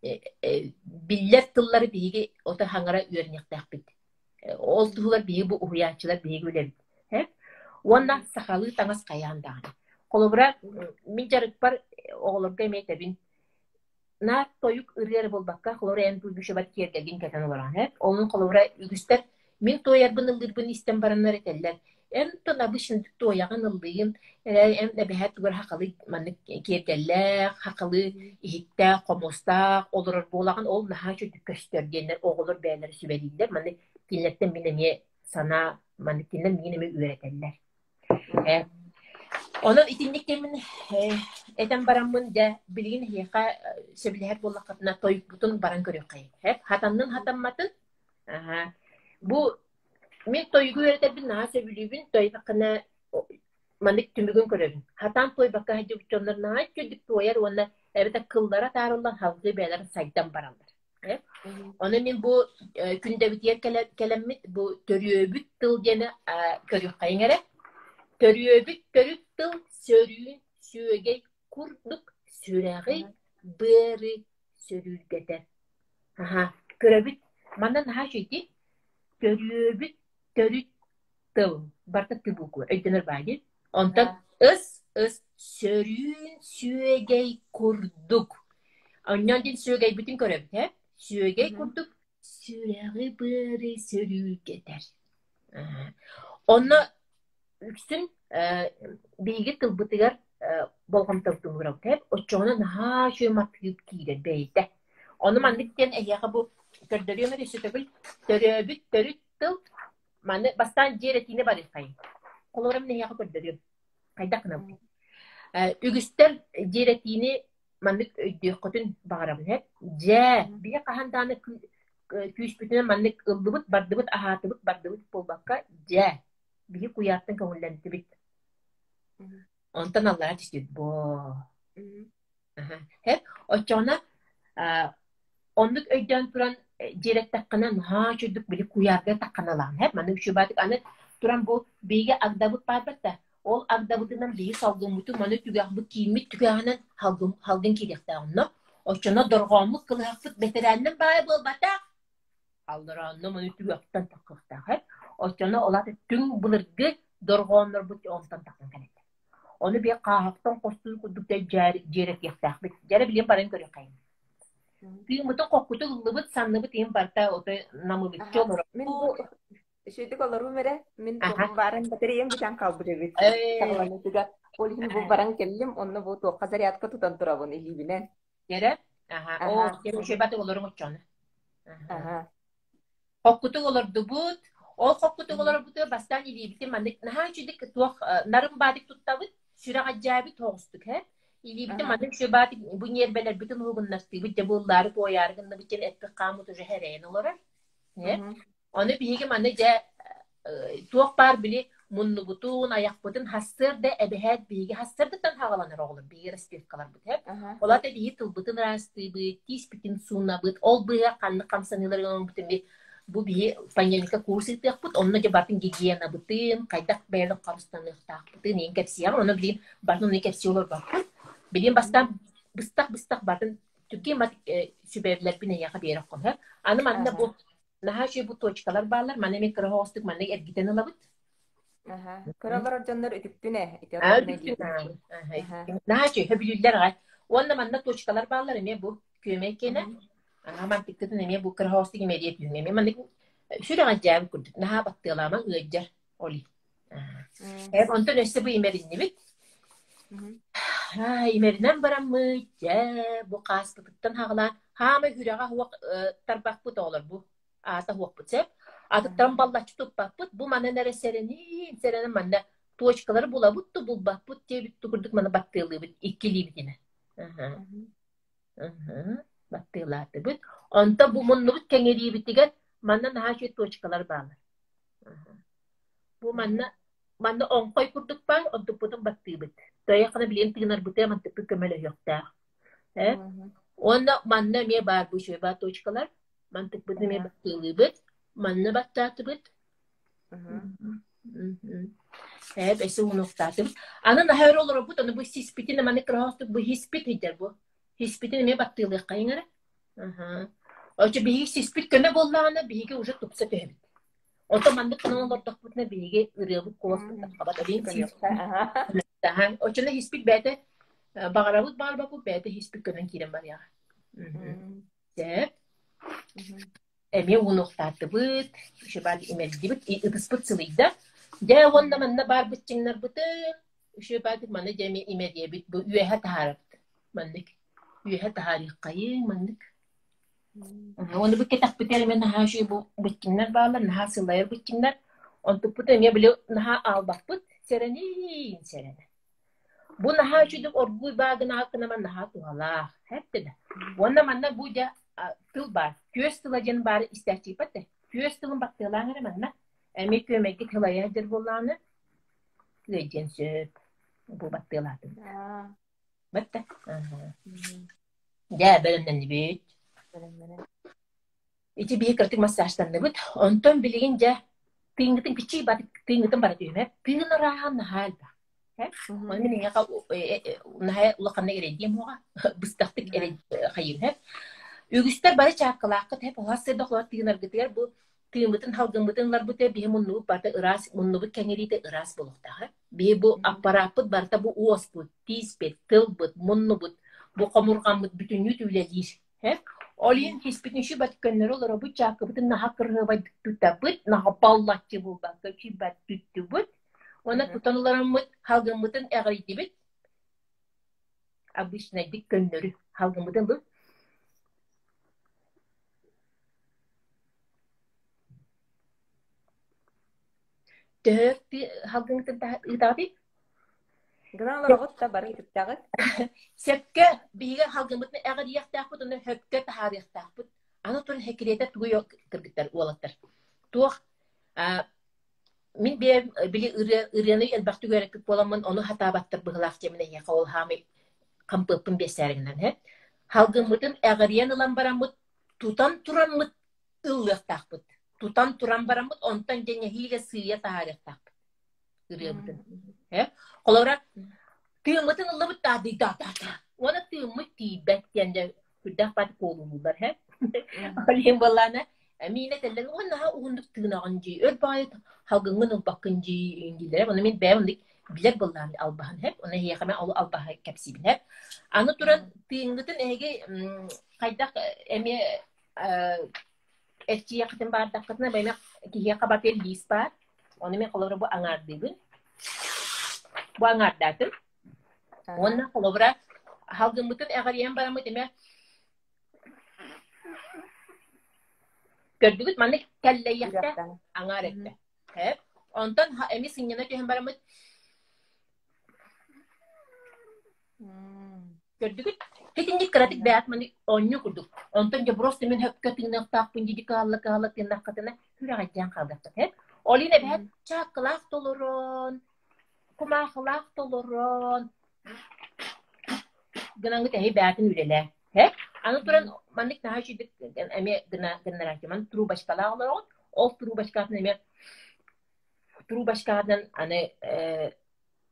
биллэр тыллары биһиги отой хаҥара үөрэниэхтээхпит. Ол туһугар биһиги бу уһуйааччылар биһиги үлэбит. Уонна сахалыы таҥас хайаан даҕаны. Холобура, мин дьарыкпар оҕолорго эмиэ этэбин, наар тойук ырыа эрэ буолбакка, холобура эн Куйбышевар киэргэлгин кэтэн олороҕун, ээ. Онон холобура үгүстэр мин туойарбын ыллыырбын истэн бараннар этэллэр, эн тон обычно туойаҕын ыллыйын, эрэ эн эбэһээт тугар хахалыы маннык киэргэллээх, хахалыы иһиттээх, хомуостаах олорор буолаҕын, ол наһаа үчүгдүк көстөр диэннэр оҕолор бэйэлэрэ сүбэлииллэр. Маны кинилэртэн мин эмиэ санаа, маны кинилэр миигин эмиэ үөрэтэллэр. Э, онон итинник кэмин этэн бараммын дьэ билигин эһиэхэ сөбүлэһэр буоллаххытына тойукпутун баран көрүөххэйиҥ. Хатаннын хатамматын. Аһа. Бу мин тойугу үөрэтэрбин наһаа сөбүлүүбүн. Тойдаххына маннык түмүгүн көрөбүн. Хатаан туойбакка сылдьыбыт дьоннор наһаа үчүгэйдик туойар уонна эбэтэр кыллара таарыллан салгыы бэйэлэрэ сайдан бараллар. Ону мин бу күндэбитигэр кэлэммит бу төрүөбүт тыл диэни көрүөххэйиҥ эрэ. Төрүөбүт төрүт тыл сөрүүн сүөгэй курдук сүрэҕи, быары сөрүүргэтэр. Аһа, көрөбүт. Манна наһаа үчүгэй Төрүөбүт төрүт тыл. Барыта ты буква. Өйдөнөр баа дии. Онтон ыс. ыс сөрүүн сүөгэй курдук. Онньон диэн сүөгэйбитин көрөбүт ээ. Сүөгэй курдук сүрэҕи быары сөрүүкэтэр. Онно үксүн биһиги тылбытыгар болҕомтобутун уурабыт ээ. Оччоҕуна наһаа үчүгэй матыып киирэр бэйэтэ. Ону маннык диэн эһиэхэ бу көрдөрүөм эрэ өссө төгүл төрөөбүт төрүт тыл маны бастаан дьиэрэтиини барыаххайыҥ. Холобура мин эһиэхэ көрдөрүөм. Хайдах гынабыт? Үгүстэр дьиэрэтиини маннык өйдүөххүтүн баҕарабын ээ. Дьэ, биһи хаһан даҕаны күүспүтүнэн маннык ыллыбыт, бардыбыт, аһаатыбыт, бардыбыт буолбакка, дьэ, биһи куйаартан көҥүллэннибит. Онтон аллара түстүбүт. Боо. Һэ, оччоҕуна оннук өйдөөн туран дьиэрэттэххинэ наһаа үчүгдүк били куйаарга тахханалаан һэ маннык үчүгэй аны туран бу биһиги агдабыт баарбат да ол агдабытынан биһиги салгыммытын маны түгэхбит кииммит түгэҕинэн халгын халгын киириэхтээх онно оччоно дорҕооммут кылыһахпыт бэтэрээннэн баайа буолбатах аллараанна маны түгэхтэн таххыахтаах һэ оччоно ол аата түҥ былыргы дорҕооннорбут онтон тахсан кэлэллэр. Ону биир хааһахтан хостуур курдук дьиэрэтиэхтээхпит. Дьэрэ билигин баран көрүөххэйиҥ. Тыыммытын хоккутук ыллыбыт, санныбыт иһин барыта отой намылыччы олорор. Мин бу үчүгдүк олоруум эрэ. Мин туохум баарын батареям бүтэн хаалбыт эбит. Саҕаланыытыгар. Ол иһин бу баран кэллим, онно бу туохха зарядка тутан турабын илиибинэн. Дьэрэ? Аха. Оо, үчүгэй баты олоруҥ оччоҕуна. Аха. Хоккутук олордубут. Ол хоккутук олорбутугар бастаан илиибитин маннык наһаа үчүгдүк туох нарын баадык туттабыт, сүрэх адьаабыт соҕустук һэ. Илиибитин маннык үчүгэй баадык бу ньиэрбэлэрбитин уһугуннартыыбыт, дьэ буоллаары туойаары гынныбыт диэн эппит хааммыт уже эрэйэн олорор. Ону биһиги маны дьэ туох баар били муннубутун, айахпытын хассыарда эбэһээт биһиги хассыардаттан хаҕаланар оҕолор биһиги распевкаларбыт һэ. Ол аата биһиги тылбытын ыраастыыбыт, тииспитин суунабыт, ол быыһа ханнык хамсаныылары оҥорбутун бу биһи понедельникка курс ыытыахпыт, онно дьэ батын гигиенабытын, хайдах бэйэбит харыстаныахтаахпытын иин кэпсиэҕим, ону билигин батын ону кэпсии олорбоппут. Билигин бастаан быстах-быстах батын түргэн сүбэлэрбин эйиэхэ биэрэ оххом. Аны манна бу наһаа үчүгэй бу точкалар бааллар. Манна эмиэ кыра оһоҕостук маннык эргитэн ылабыт. Кыра олорор дьоннор үтүктүн ээ. Ити Наһаа үчүгэй, сөбүлүүллэр аҕай. Уонна манна точкалар бааллар эмиэ бу күөмэй киэнэ. Аһа мантыккытын эмиэ бу кыра оһоҕостук имэрийэ түһүҥ. Эмиэ маннык сүрэҕэлдьээбит курдук. Наһаа баттыалаамаҥ ыалдьар оли. Онтон өссө бу имэриннибит. Имэринэн бараммыт, дьэ, бу хааспытыттан хаҕалаан, хаамай үрэҕэ уох тарбахпыт оҕолор бу аата уохпут сөп. Атыттарын баллаччы туппаппыт, бу манан эрэ сэрэниин, сэрэнэн манна точкалары булабыт да булбаппыт диэбит курдук маны баттыалыыбыт иккилиибитинэ. Баттыалаатыбыт. Онтон бу муннубут кэҥириибитигэр манна наһаа үчүгэй точкалар бааллар. Бу манна манна оҥхой курдук баар, онтукпутун баттыыбыт. Тойоххуна билигин тыынарбытыгар мантыкпыт көмөлөһүөхтээх. Э? Уонна манна эмиэ баар бу үчүгэй баар точкалар. Мантыкпытын эмиэ баттыылыыбыт. Манна баттаатыбыт. Ээ, өссө уунуохтаатыбыт. Аны наһаа өр олоробут, аны бу сиспитин маннык кыраһаастык бу хиспит ыйдар бу. Хиспитин эмиэ баттыылыаххайыҥ эрэ. Оччо биһиги сиспит көнө буоллаҕына, биһиги уже тупса түһэбит. Онтон маннык гынан олордохпутуна биһиги ырыабыт куоласпыт таххабат. Оччоно хиспит бэйэтэ баҕарабыт баҕарбаппыт бэйэтэ хиспит көнөн киирэн барыаҕа. Сөп. Эмиэ уунуохтаатыбыт, үчүгэй имэрдибит, ытыспыт сылыйда. Дьэ уонна манна баар быччыҥнарбытын үчүгэй маны дьэ эмиэ имэрийэбит, бу үөһэ таһаарабыт. Маннык үөһэ таһаарыаххайыҥ маннык. Уонна бу кэтэхпитигэр эмиэ наһаа үчүгэй бу быччыҥнар бааллар, наһаа сылайар быччыҥнар. Онтукпут эмиэ били наһаа аалбаппыт, сэрэниин сэрэнэ. Бу наһаа үчүгэй оргууй баагынаҕа гынан наһаа туһалаах, эттэ да. Уонна манна бу дьэ тыл баар, күөс тыла диэн баары истээччиппэт да. Күөс тылын баттыалаан эрэ манна. Эмиэ күөмэйгэ тылайа сылдьар буоллаҕына, күөйдиэн сөп. Бу баттыалаатым. Батта. Дьэ, бэлэмнэннибит. Ити биһи кыратык массажтанныбыт. Онтон билигин дьэ тыыҥҥытын кичий тыыҥҥытын бара түһүмэ. Тыын арааһа наһаа элбэх. Ону мин эйиэхэ наһаа улаханнык эрэйдиэм уоҕа, быстахтык хайыым. Үгүстэр бары чааккалааххыт, уһас сырдах тыынаргытыгар бу Тыыммытын халгыммытын ыларбыта биһи муннубут барыта ыраас, муннубут кэҥириитэ ыраас буолуохтааҕа. Биһи бу аппарааппыт барыта бу уоспут, тииспит, тылбыт, муннубут, бу хомурҕаммыт бүтүннүү үлэлиир. Ол иһин тииспитин үчүгэй көннөрү олоробут, чаакыбытын наһаа кырыһыабайдык тутабыт, наһаа баллаччы буолбакка үчүгэй туттубут. Уонна тутан олороммут халгыммытын эҕирийдибит. Обычнайдык көннөрү халгыммытын бу Төһө халгыҥҥытын ыытаҕытый? Гынан олороҕут да бары ыытыктаҕыт. Сөпкө биһиги халгыммытын эҕирийиэхтээхпит уонна сөпкө таһаарыахтаахпыт. Аны туран сэкириэтэ тугуй кыргыттар уолаттар. Туох мин бэйэм били ырыа ырыаны элбэхтик үөрэппит буоламмын ону хатаабаттар быһыылаах диэмин эһиэхэ ол хаамай хампыаппын биэссээригинэн һэ. Халгыммытын эҕирийэн ылан бараммыт тутан тураммыт ыллыахтаахпыт. Тутан туран бараммыт, онтон дьэ нэһиилэ сыыйа таһаарыахтаахпыт ырыабытын. Э? Холобура, тыыммытын ыллыбыт да да да да. Уонна тыыммыт тиийбэт диэн дьэ үрдээх баат куолуулуулар һэ. Ол иһин буоллаана миинэ этэллэр уонна наһаа уһуннук тыынаҕын дии, өр баҕайы халгыҥҥын ылбаккын дии дииллэрэ. Ону мин бэйэм оннук билэр буоллаҕым албаһын һэп. Ону эһиэхэ мин ол албаһы кэпсиибин һэп. Аны туран тыыҥҥытын эһиги хайдах эмиэ эрчийиэххитин баардаххытына бэйэмэх киһиэхэ барытыгар лиис баар. Ону мин холобура бу аҥаардыыбын. Бу аҥаардаатым. Уонна холобура халгыммытын эҕэрийэн бараммыт эмэ көрдүгүт маннык кэллэйиэхтэ аҥаар өттө. Онтон эмиэ сынньана түһэн бараммыт Көрдүгүт? Итинник кыратык бэйэт маны оонньуу курдук. Онтон дьэ просто мин хөпкө тыыныахтаахпын дии кыһалла-кыһалла тыыннаххытына сүрэҕэлдьээн хаалыаххыт һэ. Ол иһин эбэһээт чааккылаах толорон, кумаахылаах толорон гынаҥҥыт эһи бэйэтин үлэлээ. Һэ? Аны туран маннык наһаа үчүгдүк эмиэ гына гыннарааччы. Маны трубочкалаах олороҕут. Ол трубочкатын эмиэ трубочкаҕынан аны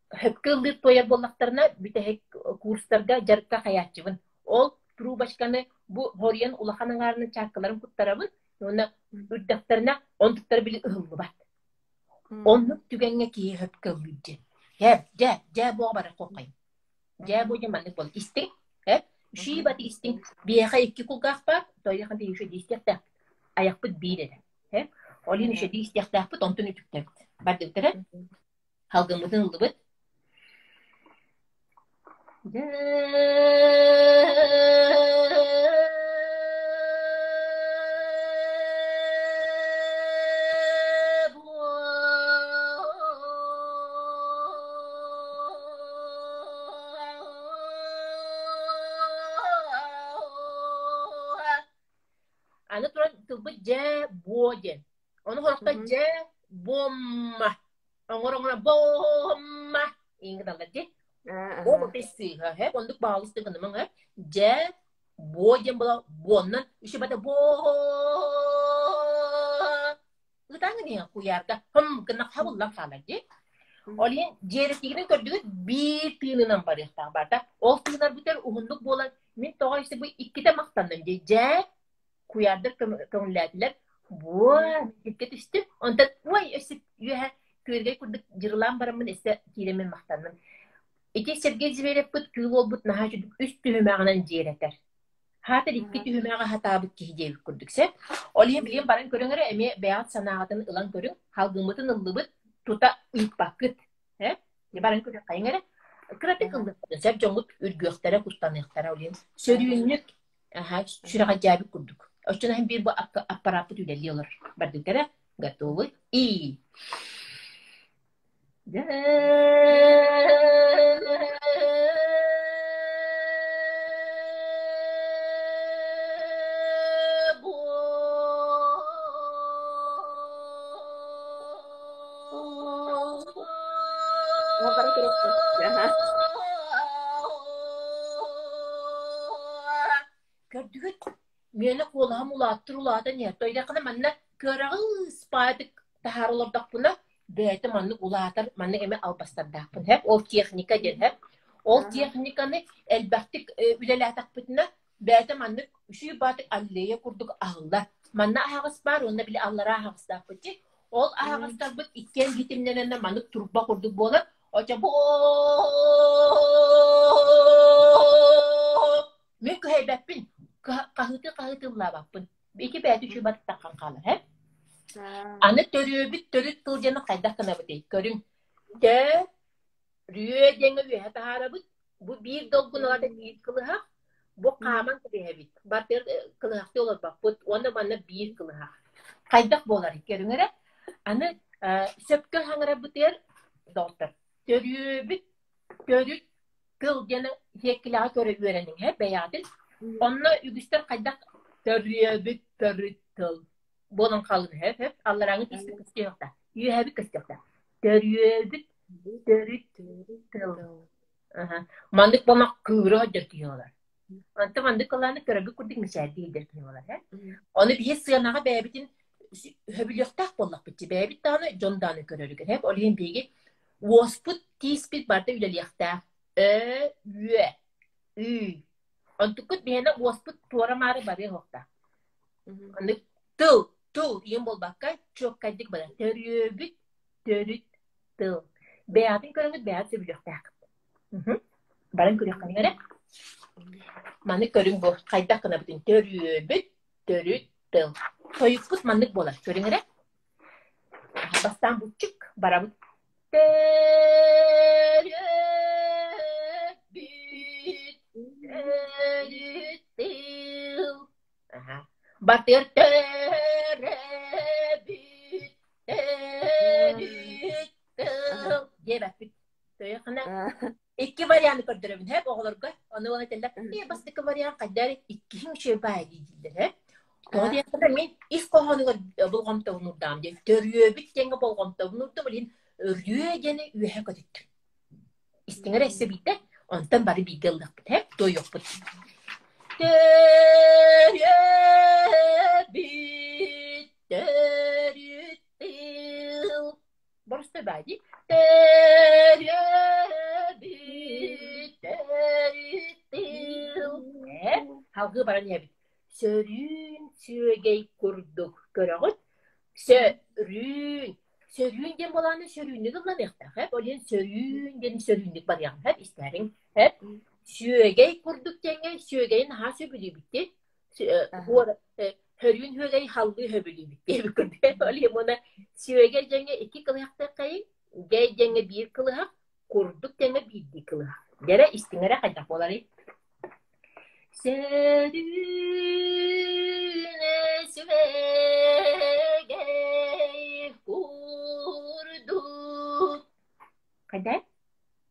Сөпкө ыллыыр туойар буоллахтарына, бүтэһик курстарга дьарыкка хайааччыбын. Ол трубочканы бу хоруйан улахан аҥаарынан чааккаларын куттарабын уонна үрдэхтэринэ онтуктара били ыһыллыбат. Оннук түгэҥҥэ киһи сөпкө ыллыыр диэн. Дьэ, дьэ, дьэ буоҕа барар куоххайым. Дьэ бу дьэ маннык буол. Истиҥ, э? Шиибат истиҥ. Биһиэхэ икки кулгаах баар, тойохан биһиги еще истиэхтээхпит. Айахпыт биир эрэ. Э? Ол иһин еще истиэхтээхпит, онтон үтүктэбит. Бардыбыт эрэ? Халгыммытын ыллыбыт. Аны туран тылбыт дьээ буо диэн. Ону сорохтор дьээ буомма оҥор-оҥоро буомма иҥ гыналлар дии. Ол сыыһа һэ оннук баалысты гынымаҥ һэ дьэ буо диэн була буоннан үчү бата буо ытааҥы диэн куйаарга хым гына хабыллан хаалар дии. Ол иһин дьиэрэтигинэн көрдүгүт биир тыынынан барыахтаах барда. Ол тыынар бүтэр уһуннук буолан мин тоҕо истэ бу иккитэ махтанным дии. Дьэ куйаардар көҥүллээтилэр. Буо иккэ түстүм. Онтон ой өссө үөһэ күөргэй курдук дьырылаан бараммын өссө киирэммин махтанным. Ити Сергей Зверевпыт кыыл уолбут наһаа үчүгэй үс түһүмэҕинэн дьиэрэтэр. Хаатыр икки түһүмэҕи хатаабыт киһи диэбит курдук сөп. Ол иһин билигин баран көрүҥ эрэ, эмиэ бэйэҕит санааҕытын ылан көрүҥ. Халгыммытын ыллыбыт, тута ыыппаккыт. Э? Баран көрүөххэйиҥ эрэ. Кыратык ыллыххытын сөп дьоҥҥут үргүөхтэрэ, куттаныахтара ол иһин. Сөрүүннүк, аһа, сүрэҕэлдьээбит курдук. Оччону иһин биир бу аппарааппыт үлэлии олорор. Бардыбыт эрэ. Готовы? И Көрдүгүт? Миэнэ куолаһым улааттар улаатан иһэр. Тойдаххына манна кыараҕыс паатык таһаара олордохпуна, бэйэтэ маннык улаатар, маннык эмэ албастардаахпын һэп. Ол техника диэн һэп. Ол техниканы элбэхтик үлэлээтэхпитинэ, бэйэтэ маннык үчүгэй баатык аллея курдук аһыллар. Манна аһаҕас баар уонна били аллараа аһаҕастаахпыт дии. Ол аһаҕастарбыт иккиэн ситимнэнэннэ маннык турба курдук буолар. Очо бу мин кыһайбаппын, хаһыытыы хаһыытыллаабаппын. Ити бэйэтэ үчүгэй баттаххан хаалар, һэ? Аны төрүөбүт төрүт тыл диэни хайдах гынабытый? Көрүҥ. Тө Рүө диэҥҥэ үөһэ таһаарабыт. Бу биир долгун ылата биир кылыһах. Бу хааман кэбиһэбит. Бартыгар кылыһахтыы олорбоппут. Уонна манна биир кылыһах. Хайдах буоларый көрүҥ эрэ. Аны сөпкө хаҥырарбытыгар доҕоттор, төрүөбүт төрүт тыл диэн сиэркилэҕэ көрө үөрэниҥ һэ бэйэҕитин. Онно үгүстэр хайдах төрүөбүт төрүт тыл буолан хаалын һэ һэ алларааҥы тииспит көстүөхтэ үөһэбит көстүөхтэ төрүөбүт төрүт тыл. Аха. Маннык буолмах кыыра сылдьар киһи буолар. Онтон маннык кылааны көрөргө курдук мичээрдии сылдьар киһи буолар һэ. Ону биһи сыанаҕа бэйэбитин сөбүлүөхтээх буоллахпыт дии. Бэйэбит даҕаны, дьон даҕаны көрөрүгэр һэ. Ол иһин биһиги уоспут, тииспит барыта үлэлиэхтээх. Ö, үө, үй. Онтуккут биһиэнэ уоспут туора-маары барыа суохтаах. Маннык тыл, тыл диэн буолбакка, чуоккайдык барар. Төрүөбүт төрүт тыл. Бэйэҕитин көрөҥүт бэйэҕит сөбүлүөхтээххит. Баран көрүөххүнүҥ эрэ. Маны көрүҥ бу хайдах гынабытын төрүөбүт төрүт тыл. Тойукпут маннык буолар. Көрүҥ эрэ. Бастаан буччук барабыт. Төрүөбүт төрүт тыл. Батыр төрөбүт төрүт тыл диэбэппит. Төйөхүнэ икки варианты көрдөрөбүн һэп оҕолорго. Ону уона этэллэр, ээ бастакы вариант хайдары иккиһин үчүгэй баай дииллэр һэ. Тоҕо диэххэ мин ис хоһоонугар болҕомтобун уурдаам диэн төрүөбүт диэҥҥэ болҕомтобун уурдум, илин өрүө диэни үөһэ көтүттүм. Истиҥ эрэ өссө биирдэ, онтон бары бииргэ ыллыахпыт, ээ, туойуохпут. Төрүөбүт төрүт тыл Боростой баа дии. Төрүөбүт төрүт тыл Ээ, салгыы баран иһэбит. Сөрүүн сүөгэй курдук көрөҕүт. Сөрүүн Сөрүүн диэн буолааны сөрүүннүк ылланыахтаах ээ. Ол иһин сөрүүн диэн сөрүүннүк барыаҕын сөп, истээриҥ сөп. Сүөгэй курдук диэҥҥэ сүөгэйи наһаа сөбүлүүбүт дии. Сөрүүн сүөгэй халлыы сөбүлүүбүт диэбит курдук. Ол иһин уонна сүөгэй диэҥҥэ икки кылыһахтааххайыҥ, гэй диэҥҥэ биир кылыһах, курдук диэҥҥэ биирдии кылыһах. Дьэрэ истиҥ эрэ хайдах буоларый? Сөрүүнэ сүөгэй курдук Хайда?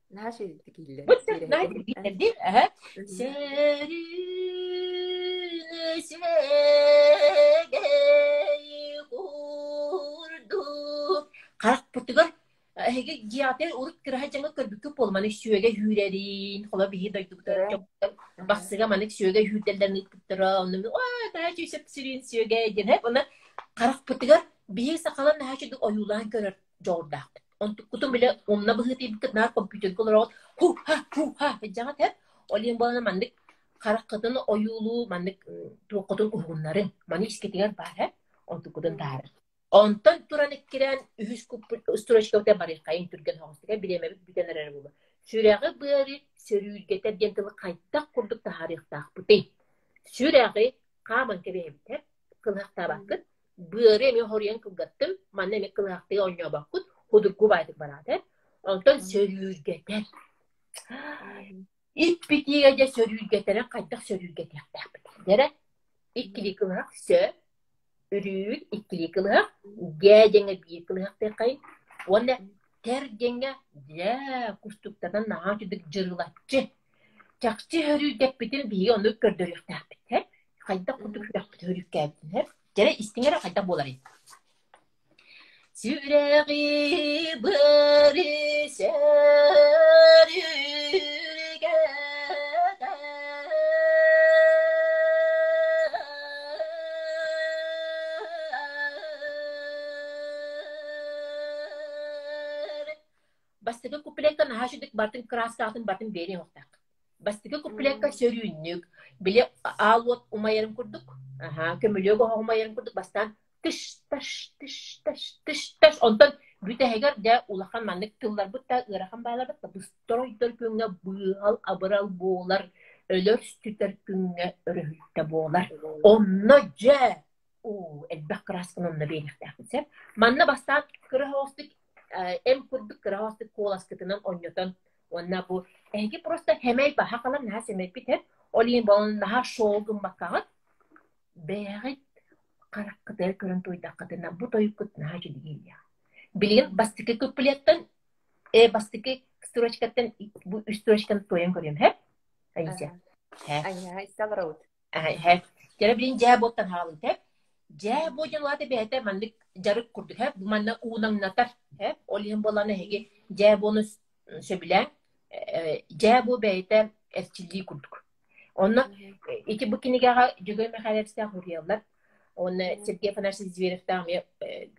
Наһаа үчүгэйдик иһиллэр. Наһаа үчүгэйдик дии. Аһа. Сөрүүнэ сүөгэй курдук Харахпытыгар Эһиги дьиэҕитигэр урут кыраһа дьаҥы көрбүккүт буолла маннык сүөгэй үүрэрин, холобур биһиги дойдубутугар Бахсыга маннык сүөгэй үүрдэллэрин ыыппыттара, онно мин оо наһаа үчүгэй сөп сүрүн сүөгэй диэн эп уонна харахпытыгар биһиги сахалар наһаа үчүгэй ойуулаан көрөр дьоҕурдаахпыт. Онтуккутун бile умна быһыытыйбыккыт наар компьютерга олороҕут ху-ха ху-ха дьаҕат эп ол иһин буолан маннык хараххытын ойуулуу маннык туоххутун уһугуннарыҥ маны искитигэр баар эп онтуккутун таһаарыҥ. Онтон туран иккирээн үһүс строчкабытыгар барыаххайын түргэн соҕустук бириэмэбит бүтэн эрэр буолуо. Сүрэҕи-быары сөрүүргэтэр диэн тылы хайдах курдук таһаарыахтаахпытый? Сүрэҕи хааман кэбиһэбит, кылыһахтаабаккыт, быары эмиэ хоруйан кылгаттым, манна эмиэ кылыһахтыы оонньообоккут, худургу баайдык бараат. Онтон сөрүүргэтэр. Иппитиигэ дьэ сөрүүргэтэрин хайдах сөрүүргэтиэхтээхпит? Дэрэ, иккилии кылыһах сө, үрүүр иккилии кылыһах, гэ диэҥҥэ биир кылыһахтыаххайын уонна тэр диэҥҥэ дьэ кустуктанан наһаа үчүгдүк дьырылаччы чахчы сөрүүргэппитин биһиги оннук көрдөрүөхтээхпит һэ хайдах курдук сүрэхпит сөрүүркээбитин һэ дьэрэ истиҥ эрэ хайдах буоларый Сүрэҕи быары сөрүүргэтэр Бастакы куплекка наһаа үчүгдүк бартын кырааскаатын бартын биэриэм уохтаах. Бастакы куплекка сөрүүннүк, били аал уот умайарын курдук, аһаа, көмүлүөк оһох умайарын курдук бастаан тыш-таш, тыш-таш, тыш-таш. Онтон бүтэһигэр дьэ улахан маннык тылларбыт да ыарахан бааларбыт да быстар-ойдор күҥҥэ быыһал-абырал буолар, өлөр-сүтэр күҥҥэ өрөһүлтэ буолар. Онно дьэ уу, элбэх кыраасканы онно биэриэхтээхпит сөп. Манна бастаан кыра оһоҕостук эм курдук кыра оһоҕостук куоласкытынан онньотон уонна бу эһиги просто хэмэй баһа халан наһаа сэмэйбит һэп ол иһин буолан наһаа шоу гыммаккаҕыт бэйэҕит хараххытыгар көрөн туойдаххытына бу тойуккут наһаа үчүгэй Билигин бастакы куплеттан э бастакы строчкаттан бу үс строчканы туойан көрүөм һэп Аися һэ Айа, исталараут. Һэ Кэрэ билин дьээ буоттан хаалыт һэ Дьээ буо диэн улаата бэйэтэ маннык дьарык курдук һэ бу манна уунаҥнатар һэ ол иһин буоллаҕына эһиги дьээ буону сөбүлээҥ дьээ буо бэйэтэ эрчиллии курдук. Онно ити бу кинигэҕэ Дьөгүөр Михайловичтаах уруйаллар уонна Сергей Афанасьевич Зверевтаах эмиэ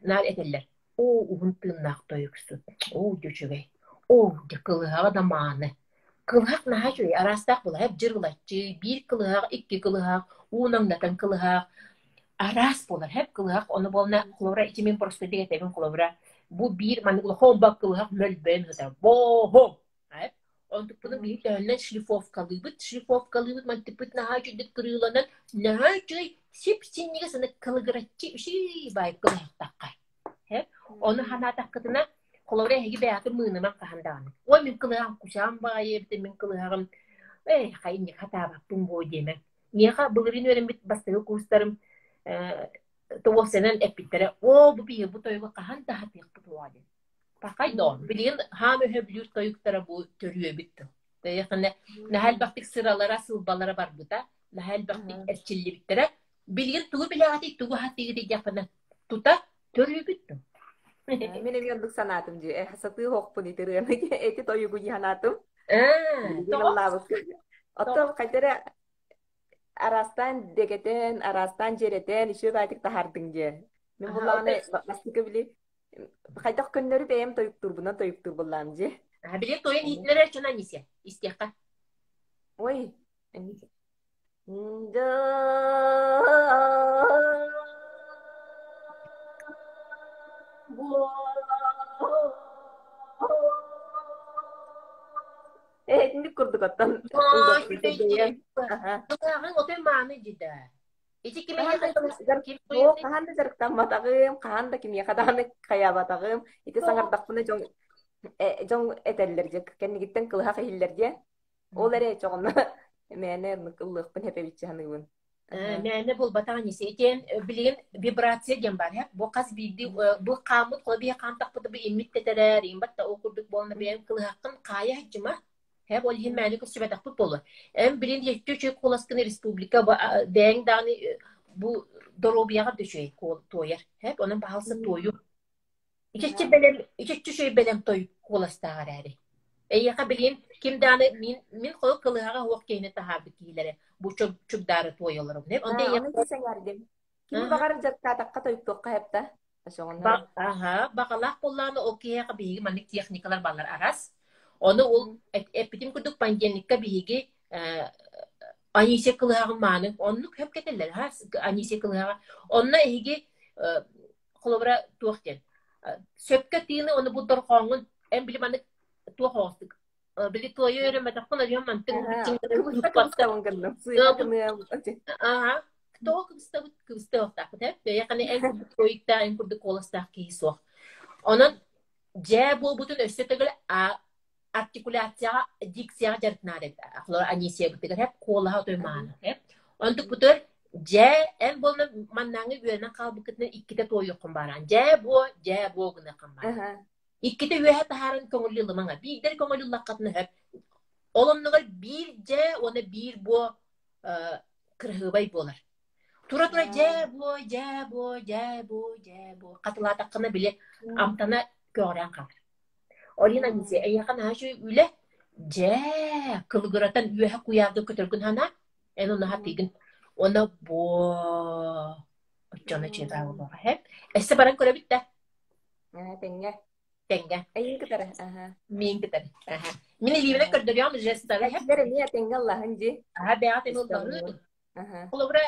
наар этэллэр. Оо, уһун тыыннаах тойуксут, оо, дьэ үчүгэй, оо, дьэ кылыһаҕа да мааны. Кылыһах наһаа үчүгэй, араастаах буолар, эп дьырылаччы, биир кылыһах, икки кылыһах, уунаҥнатан кылыһах, араас буолар, эп кылыһах, ону буолна, холобура, ити мин просто этэбин, холобура, бу биир маннык улахан кылыһах мөлбөйөн сытар, боо-хо, эп Онтукпутун биһи төһөннөн шлифовкалыыбыт, шлифовкалыыбыт, мантыппыт наһаа үчүгдүк кырыыланан, наһаа үчүгэй сип-синньигэс аны кылыгыраччы үчүгэй баай кылыһахтахха. Ону санаатаххытына, холобура эһиги бэйэҕитин мыынымаҥ хаһан даҕаны. Ой, мин кылыһаҕым кучаам баҕайы эбитэ, мин кылыһаҕым эй, хайынньык хатаабаппын буо диэмэҥ. Миэхэ былырыын үөрэммит бастакы курстарым э, туосенан эппиттэрэ, оо, бу биһиги бу тойугу хаһан да хатыахпыт уоҕа диэн. Пахай доо, билигин хаам өһө бүлүүр тойуктара бу төрүөбүт тыл. Тэйэхинэ наһаа элбэхтик сыралара, сылбалара барбыта, наһаа элбэхтик эрчиллибиттэрэ. Билигин тугу билэҕитий, тугу хатыыгытый диэхпинэ, тута төрүөбүт тыл. Мин эмиэ оннук санаатым дии. Э, сатыы хоохпун итирыаны эти тойугу дии санаатым. Ээ, Билигин ыллаабыкка. Оттон хайда эрэ араастаан дэгэтэн, араастаан дьиэрэтэн, үчүгэй баайтык таһаардыҥ дии. Мин буллаҕына бастакы били Хайдах көннөрү бэйэм тойуктуурбунан тойуктуур буоллаам дии. Били тойон иһитинэрэр чун Анисия, истиэххэ. Ой, Этинник курдук оттон Ааҕыҥ отой мааны дьида. Ити ким Хаһан эһиэхэ да дьарык ким суох, туйуный? хаһан да дьарыктамматаҕым, хаһан да кимиэхэ даҕаны хайаабатаҕым. Ити саҥардахпына дьон э, дьон этэллэр дьэ кэннигиттэн кылыһах иһиллэр диэн. Ол эрэ чоҕуна мээнэ оннук ыллыахпын эпэбиччи саныыбын. Э, мээнэ буолбатах Анисия. Итиэн билигин вибрация диэн баар һэ. Бу хас биирдии бу хааммыт холобуйа хаамтахпыт бу иммит тэтэрэр, имбат да ол курдук буолна бэйэм кылыһаххын хаайа сылдьыма. Һэ, ол иһин мээнэ көрсүбэтэхпит буолуо. Эн билин үчүгэй үчүгэй куоласкын республика бэйэҥ даҕаны бу доруобуйаҕар да үчүгэй туойар. Һэ, онон баһаалыста туойу. Ичиччи бэлэм, ичиччи үчүгэй бэлэм той куоластаах эрээри. Эйиэхэ билигин ким даҕаны мин мин холу кылыһаҕа суох киһини таһаарбыт киһилэрэ бу чугдаары туойалларым. Онно Ону эйиэхэ сэҥээрдим. Кими баҕар дьарыктаатахха тойуктуохха сөп да? Аһа, баҕалаах буоллаҕына ол киһиэхэ биһиги маннык техникалар бааллар арас. Ону ол эппитим курдук понедельникка биһиги Анисия кылыһаҕын мааны оннук хөп кэтэллэр ха Анисия кылыһаҕа. Онно эһиги холобура туох диэн сөпкө тыыны ону бу дорҕооҥҥун эн били маннык туох оҕостук били туойу өрөмөтөххүн өлүөн мантыҥ Кыбыстабын гынным. Сыыһа гыныам. Аха. Тоҕо кыбыстабыт? Кыбыстыахтаахпыт ээ. Бэйэхини эн курдук туойуктаах, эн курдук куоластаах киһи суох. Онон дьээ буолбутун өссө төгүл артикуляцияҕа, дикцияҕа дьарыктанаат эбит. Холобур, Анисиябытыгар эп куолаһа отой мааны эп. Онтукпутугар дьээ эн буолна маннааҥы үөрэнэн хаалбыккытынан иккитэ туойуоххун бааран. Дьээ буо, дьээ буо гыныаххын бааран. Иккитэ үөһэ таһааран көҥүллүү ылымаҥа. Биирдэр көҥүл ыллаххытына сөп. Ол оннугар биир дьээ уонна биир буо кыраһыабай буолар. Тура-тура дьээ буо, дьээ буо, дьээ буо, дьээ буо хатылаатаххына били амтана көҕүрээн хаалар. Ол иһин Анисия, эйиэхэ наһаа үчүгэй үлэ дьээ кылыгыратан үөһэ куйаарга көтөргүн санаа, эн ону хатыыгын. Уонна буо оччону чыытаа буолуоҕа, һэ? Өссө баран көрөбүт да. Ээ, тэҥҥэ. Тэҥҥэ. Эйин кытары. Аха. Миин кытары. Аха. Мин илиибинэн көрдөрүөм жестары. Эчилэр эмиэ тэҥҥэ ыллаһын дии. Аха, бэйэҕэ тэҥҥэ ыллаһын. Холобура,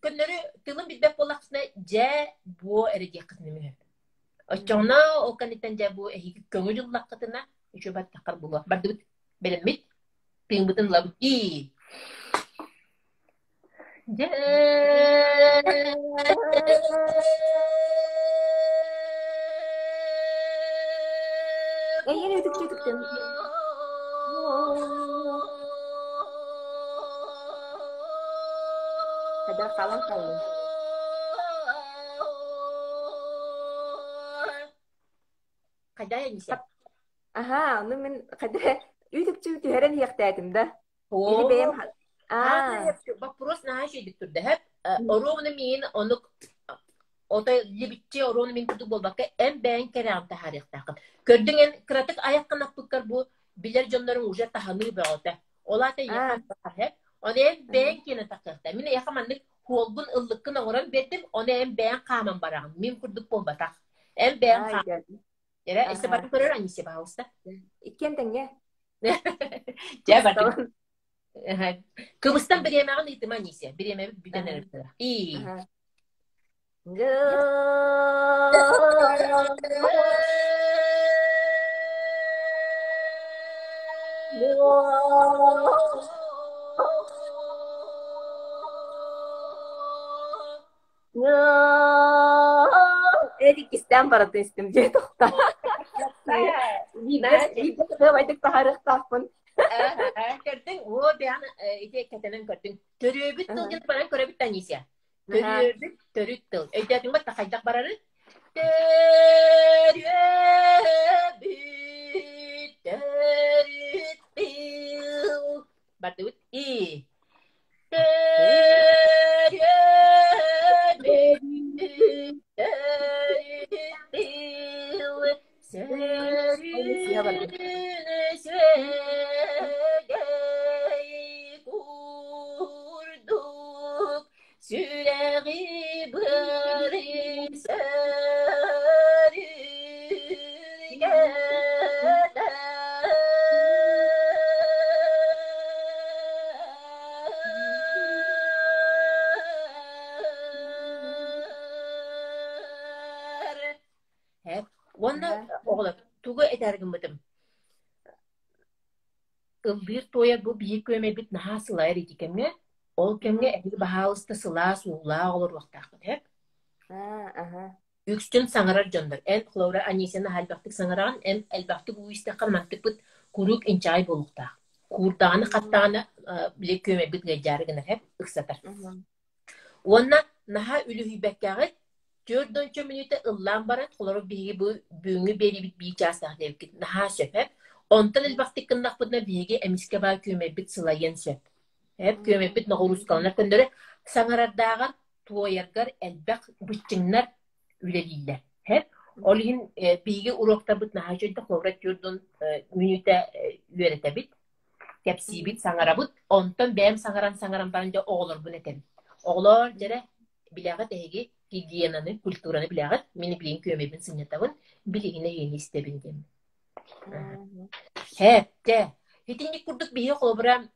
көннөрү тылын билбэт буоллаххытына, дьэ, буо эрэ диэххитинэ мүһү. Оччоҕуна ол кэнниттэн дьэ бу эһиги көҥүл ыллаххытына, үчүгэй баттаххар буолуо. Бардыбыт, бэлэммит, тыыммытын ылабыт. И. Дьэ. Эйиэн үтүктүү үтүктэн. Хайдах хаалан хааллыҥ? Хайдах эмисэ? Аһаа, ону мин хайдах үтүктүү түһэрэн иһиэхтээтим да. Или бэйэм Аа, вопрос наһаа үчүгэйдик турда һэп. Оруобуна миин онук отой либиччи оруону мин курдук буолбакка эн бэйэҥ кэрэҕин таһаарыахтааххын. Көрдүҥ эн кыратык айаххын аппыккар бу билэр дьонноруҥ уже таһыныы бөҕөтө. Ол аата эйиэхэ һэп. Ону эн бэйэҥ киэнэ тахсыахтаах. Мин эйиэхэ маннык хуолгун ыллыккын оҥорон биэрдим, ону эн бэйэҥ хааман бараҕын. Мин курдук буолбатах. Эн бэйэҥ хаам. Эрэ, өссө баран көрөр Анисия, пожалуйста. Иккиэн тэҥҥэ. Дьэ, бардым. Кыбыстан бириэмэҕин ыытыма, Анисия. Бириэмэбит бүтэн эрэр. И. Иккистээн барытын истим дьиэ тохта. Биирдэ кытыабайдык таһаарыахтаахпын. Көрдүҥ, оо, бэйэҕин ити кэтэнэн көрдүҥ. Төрүөбүт тыл диэн баран көрөбүт Таисия. Төрүөбүт төрүт тыл. Өйдөөтүҥ ба хайдах барарын? Төрүөбүт төрүт тыл. Бардыбыт. И. Курдук сүрэҕи быары Уонна оҕолор тугу этэр гыммытым Ыллыыр туойар бу биһиги күөмэйбит наһаа сылайар ити кэмҥэ. Ол кэмҥэ эһиги баһаалыста сылаас уулаах олоруохтааххыт һэп. Үксүн саҥарар дьоннор. Эн, Флора Анисия наһаа элбэхтик саҥараҕын, эн элбэхтик уу истэххэ мантыкпыт куруук инчэҕэй буолуохтаах. Куурдаҕына хаттаҕына били күөмэйбит ыалдьаары гынар һэп, ыксатар. Уонна наһаа үлүһүйбэккэҕит 40 мүнүүтэ ыллаан баран, холобур биһиги бу бүгүҥҥү биэриибит биир чаастаах диэбиккит наһаа сөп һэп. Онтон элбэхтик гыннахпытына биһиги эмискэ баар күөмэйбит сылайыан сөп. Һэп күөмэйбит ноҕуруускаланар көннөрү саҥарардааҕар туойаргар элбэх быччыҥнар үлэлииллэр. Һэп ол иһин биһиги уруоктарбыт наһаа үчүгэйдик холобура 40 мүнүүтэ үөрэтэбит кэпсиибит, саҥарабыт. Онтон бэйэм саҥаран-саҥаран баран дьэ оҕолорбун этэбин. Оҕолоор, дьэрэ, билэҕит эһиги гигиенаны, культураны билэҕит. Мин билигин күөмэйбин сынньатабын, билигин эһигини истэбин диэн. Һэ, дьэ, итинник курдук биһиги холобура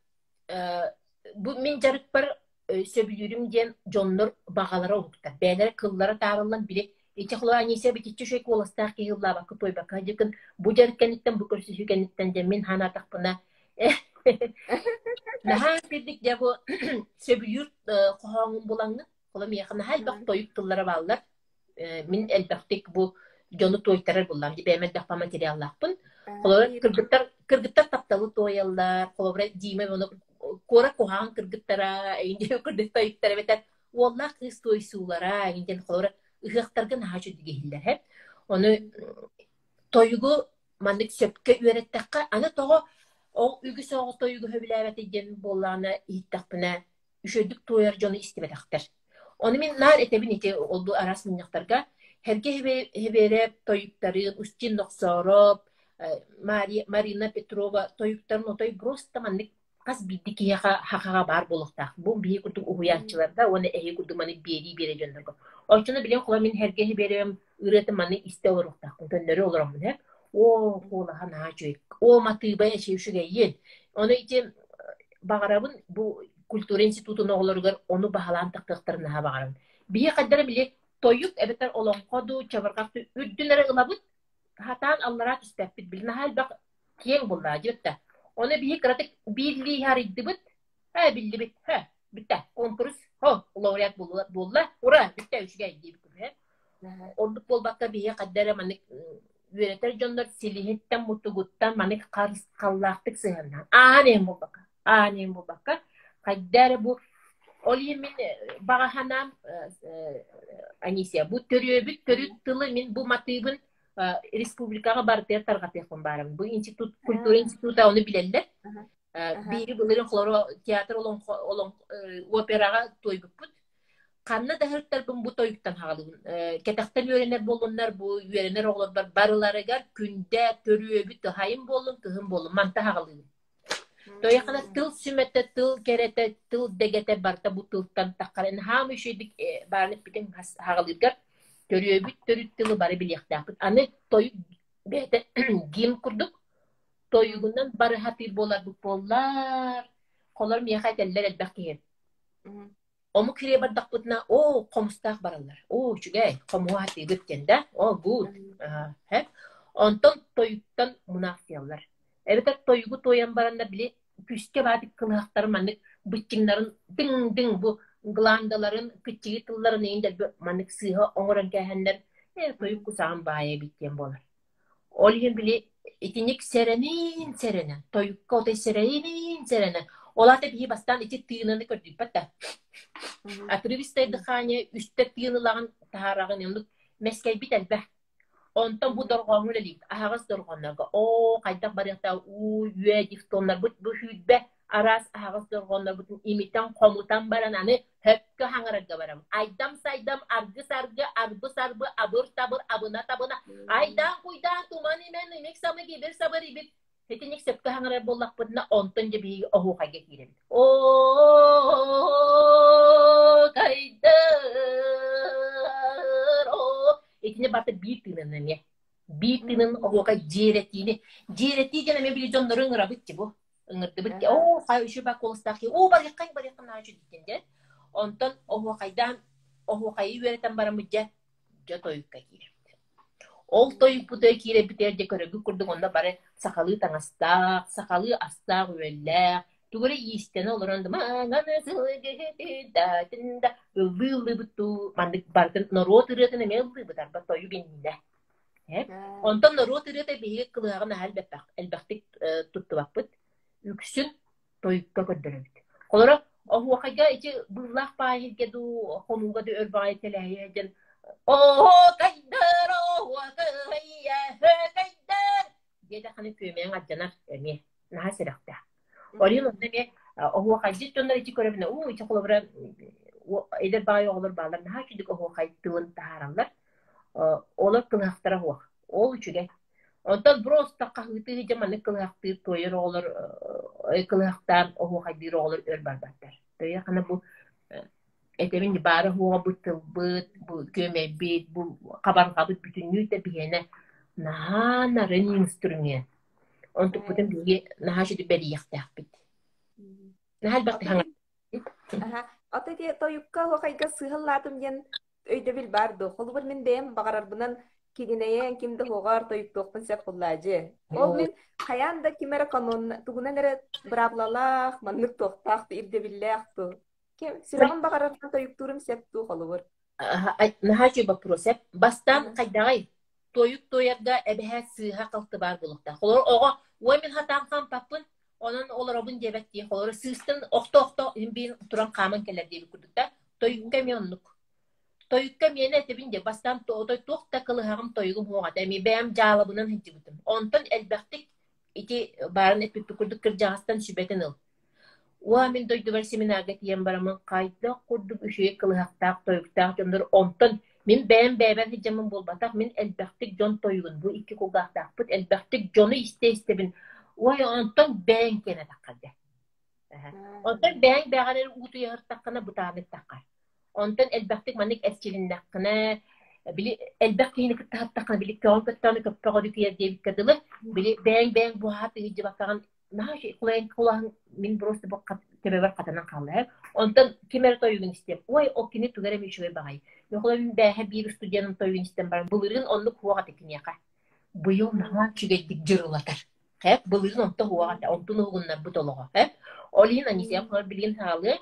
бу мин дьарыкпар сөбүлүүрүм диэн дьоннор баҕалара уһуктар. Бэйэлэрэ кыллара таарыллан били ити холобура Анисия битиччи үчүгэй куоластаах киһи ыллаабакка туойбакка дьыкын бу дьарык кэнниттэн бу көрсүһүү кэнниттэн дьэ мин ханаатахпына наһаа кирдик дьэ бу сөбүлүүр хоһооҥҥун булаҥҥын холо миэхэ наһаа элбэх тойук тыллара бааллар мин элбэхтик бу дьону туойтарар буллам бэйэм элбэх материаллаахпын холобура кыргыттар кыргыттар тапталы туойаллар холобура Дима ону куорат куһаҕан кыргыттара эйин кырдык тойуктара эбэтэр уоллаах кыыс туойсуулара эйин диэн холобура ыһыахтарга наһаа үчүгэй иһиллэр ону тойугу маннык сөпкө үөрэттэххэ аны тоҕо ол үгүс оҕо тойугу сөбүлээбэтий диэн буоллаҕына иһиттэхпинэ үчүгэйдик туойар дьону истибэтэхтэр. Ону мин наар этэбин ити ол бу араас мунньахтарга Һэргэ Хэбиэрэп тойуктарын, Устин Нохсоороп, Марина Петрова тойуктарын отой просто маннык хас биирдии киһиэхэ хахаҕа баар буолуохтаах. Бу биһи курдук уһуйааччыларга уонна эһиги курдук маны биэрии биэрэ дьоннорго. Оччону билэн хола мин Һэргэ Хэбиэрэбим ырыатын маны истэ олоруохтаахпын, көннөрү олороммун һэ. Оо, куолаһа наһаа үчүгэй. Оо, матыыба эчи үчүгэйин. Ону ити баҕарабын бу культура институтун оҕолоругар ону баһылаан тахтыахтарын наһаа баҕарабын. Биһи хайдара били тойук эбэтэр олоҥхо дуу, чабырҕах дуу үрдүн эрэ ылабыт, хатаан аллараа түспэппит. Били наһаа элбэх киэҥ буоллаҕа дьиэт да. Ону биһи кыратык биирлии арыйдыбыт, ээ биллибит, һэ, бүттэ, конкурс, хо, лауреат буолла, буолла, ура, бүттэ, үчүгэй диэбит курдук, Оннук буолбакка биһи хайда эрэ маннык үөрэтэр дьоннор силиһиттэн, мутугуттан маннык харысхаллаахтык сыһыаннаһан, аан иһин буолбакка, аан иһин буолбакка, хайда эрэ бу ол иһин мин баҕа санаам Анисия, бу төрүөбүт төрүт тылы мин бу матыыбын республикаҕа барытыгар тарҕатыахпын баарым. Бу институт, культура института ону билэллэр. Биири былырыын холоро театр олоҥхо, операҕа туойбуппут. Ханна да ыһыктарбын бу тойуктан хаалыбын. Кэтэхтэн үөрэнэр буоллуннар, бу үөрэнэр оҕолорбор барыларыгар күндэ, төрүөбүт ыһайым буоллун, кыһын буоллун, манта хаҕалыыбын. Тойохана тыл сүмэтэ, тыл кэрэтэ, тыл дэгэтэ барыта бу тылтан таххар. Наһаа үчүгэйдик баарын эппитин хаҕалыыргар төрүөбүт төрүт тылы бары билиэхтээхпит. Аны тойук бэйэтэ гимн курдук тойугунан бары хатыыр буоларбыт буоллар. Холор миэхэ этэллэр элбэх киһи. Омук сиригэр бардахпытына, оо, хомустаах бараллар, оо, үчүгэй, хомуһу хатыыбыт диэн да, оо, good, Онтон тойуктан мунаахсыйаллар. Эбэтэр тойугу туойан бараннар били күүскэ баатык кылыһахтарын маннык быччыҥнарын дыҥ-дыҥ бу гландаларын, кыччыгый тылларын иһин дэлби маннык сыыһа оҥорон кээһэннэр, ээ, тойук кусаҕан баайа эбит диэн буолар. Ол иһин били итинник сэрэниин сэрэнэн, тойукка отой сэрэниин сэрэнэн, ол аата биһи бастаан ити тыынаны көрдүүппэт да. Отрывистое дыхание үстэ тыын ылаҕын, таһаараҕын, оннук мэскэйбит элбэх. Онтон бу дорҕооҥҥо үлэлиибит, аһаҕас дорҕооннорго. Оо, хайдах барыахтаах уу, үө, дифтоннарбыт бу сүүрбэ араас аһаҕас дорҕооннорбутун имитэн, хомутан баран аны хөпкө хаҥарарга барам. Айдам-сайдам, аргы-саргы, арбы-сарбы, абыр-табыр, абына-табына, айдаан-куйдаан, туман-имэн, имик-самык, ибир-сабыр, ибик. Итинник сөпкө хаҥарар буоллахпытына, онтон дьэ биһиги оһуохайга киирэбит. Оо, кайдыр, оо. Итини барыта биир тыынынан эмиэ. Биир тыынын оһуохай дьиэрэтиини. Дьиэрэтии диэн эмиэ били дьоннору ыҥырабыт дии бу. Ыҥырдыбыт дии. Оо, хай үчүгэй баа куоластаах киһи. Оо, барыаххай, барыаххай наһаа үчүгэй диэн. Онтон оһуохайдаан, оһуохайы үөрэтэн бараммыт дьэ, дьэ тойукка киирэбит. Ол тойукпутугар киирэрбитигэр дьэ көрөргүт курдук онно бары сахалыы таҥастаах, сахалыы астаах-үөллээх, тугу эрэ иистэнэ олорон да ыллыы ыллыыбыт дуу, маннык барытын норуот ырыатын эмиэ ыллыыбыт, арба тойук иннинэ. Онтон норуот ырыата биһиги кылыһаҕын наһаа элбэппэх, элбэхтик туттубаппыт. Үксүн тойукка көрдөрөбүт. Холоро оһуохайга ити быыллаах баайырга дуу, хонууга дуу өр баҕайы тэлээһийэ диэн оһуокайдар, оһуокайа, һөкөйдөр диэтэххинэ күөмэйиҥ алдьанар эмиэ наһаа сэрэхтээх. Орин онно эмиэ оһуохайдьыт дьоннор ити көрөбүнэ, уу ити холобура эдэр баҕайы оҕолор бааллар наһаа үчүгэй оһуохай тылын таһаараллар. Олор кылыһахтара суох. Ол үчүгэй. Онтон просто хаһыытыы дьэ маннык кылыһахтыыр туойар оҕолор кылыһахтаан оһуохайдыыр оҕолор өр барбаттар. Төйө-хана бу этэбин баара суоҕа бу тылбыт, бу күөмэйбит, бу хабарҕабыт бүтүннүү да биһиэнэ наһаа нарын инструмент. Онтукпутун биһиги наһаа үчүгэй бэрийиэхтээхпит. Наһаа элбэхтик хаҥа Аха. Ото ити тойукка оһуохайга сыыһаллаатым диэн өйдөбүл баар дуо? Холобур, мин бэйэм баҕарарбынан кигинэйэн ким да оһоҕор тойуктуохпун сөп буоллаадьы. Ол мин хайаан да ким эрэ канон тугунан эрэ быраабылалаах, маннык туохтаах ирдэбиллээх дуу? Ким сүрэҕим баҕарарынан тойуктуурум сөп дуу холобур? Наһаа үчүгэй боппуруос эп. Бастаан хайдаҕый? Туойук туойарга эбэһээт сыыһа-халты баар буолуохтаах. Холобур, оҕо «Ой, мин хатаан хаампаппын, онон олоробун» диэбэт дии. Холобур, сыыстын охто-охто иһин биир туран хааман кэлэр диэбит курдук да. Тойукка эмиэ оннук. Тойукка миэнэ этэбин диэ, бастаан отой туох да кылыһаҕым тойугум суох этэ. Эмиэ бэйэм дьаалабынан сылдьыбытым. Онтон элбэхтик ити баарын эппиппит курдук кырдьаҕастан сүбэтин ыл. Уа мин дойдубар семинарга тиийэн бараммын хайдах курдук үчүгэй кылыһахтаах тойуктаах дьоннор онтон мин бэйэм бэйэбэр сылдьаммын буолбатах, мин элбэхтик дьон тойугун бу икки кулгаахтаахпыт элбэхтик дьону истэ-истэбин уой онтон бэйэҥ киэнэ таххар дэ. Онтон бэйэҥ бэҕэр уу утуйа сыртаххына бытааннык таххар. Онтон элбэхтик маннык эрчилиннэххинэ, Били элбэх киһини кытта саттаххына били көҕөн көттөҕүнэ көппөҕө дүкүйэр диэбиккэ дылы, били бэйэҥ бэйэҥ буһаат ыһыдьыбаккаҕын наһаа кулайан кулаһын мин просто бу төбөбөр хатанан хаалла ээ. Онтон ким эрэ тойугун истиэм. Ой, ол кини тугу эрэ үчүгэй баҕайы. Мин бээһэ биир студеным тойугун истэн баран былырыын оннук хуох этэ киниэхэ. Быйыл наһаа үчүгэйдик дьырылатар. Хэп, былырыын онто хуох этэ, онтун уһугуннарбыт олоҕо. Хэп. Ол иһин Анисия холор билигин хаалыа,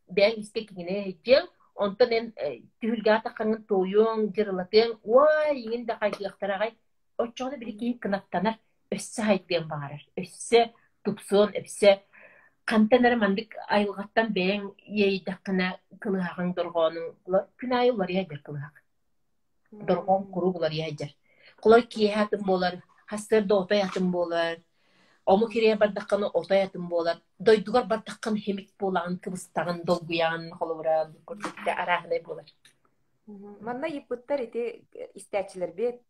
бэйэҥ искэ кинини иһдьиэҥ, онтон эн түһүлгэҕэ таххаҥҥын туойуоҥ, дьырылатыаҥ, уой, иҥин да хайгыахтара аҕай. Оччоҕуна били киһи кынаттанар, өссө хайдыан баҕарар, өссө тупсуон, өссө хантан эрэ маннык айылҕаттан бэйэҥ иэйдэххинэ кылыһаҕыҥ дорҕоонуҥ күн аайы уларыйа сылдьар кылыһах. Дорҕоон куруук уларыйа сылдьар. Холобур киэһэ атын буолар, сарсыарда отой атын буолар, омук ириэ бардаххына отой атын буолар, дойдугар бардаххына химик буолаҕын, кыбыстаҕын, долгуйаҕын холобура курдук арааһынай буолар. Манна ыйыппыттар ити истээччилэрбит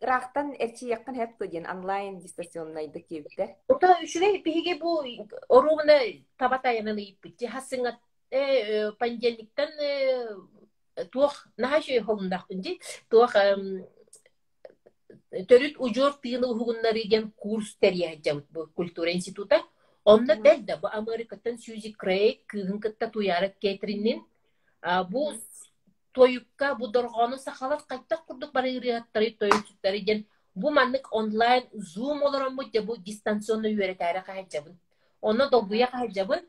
ыраахтан эрчийиэххин сөп дуо диэн онлайн дистанционнайдык диэбиттэр. Ото үчүгэй биһиги бу оруобуна таба тайанан ыйыппыт. Хассыҥҥа понедельниктан туох наһаа үчүгэй холуннаахпын дии. Туох төрүт удьуор тыыны уһугуннарыы диэн курс тэрийэ сылдьабыт бу культура института. Онно бэл да бу Америкаттан Сьюзи Крейг кыыһын кытта Туяра Кетриннин бу тойукка бу дорҕоону сахалар хайдах курдук бары ырыаһыттарый, тойуксуттарый диэн бу маннык онлайн зум олороммут дьэ бу дистанционно үөрэтээри хаһыдьабын. Онно долгуйа хаһыдьабын.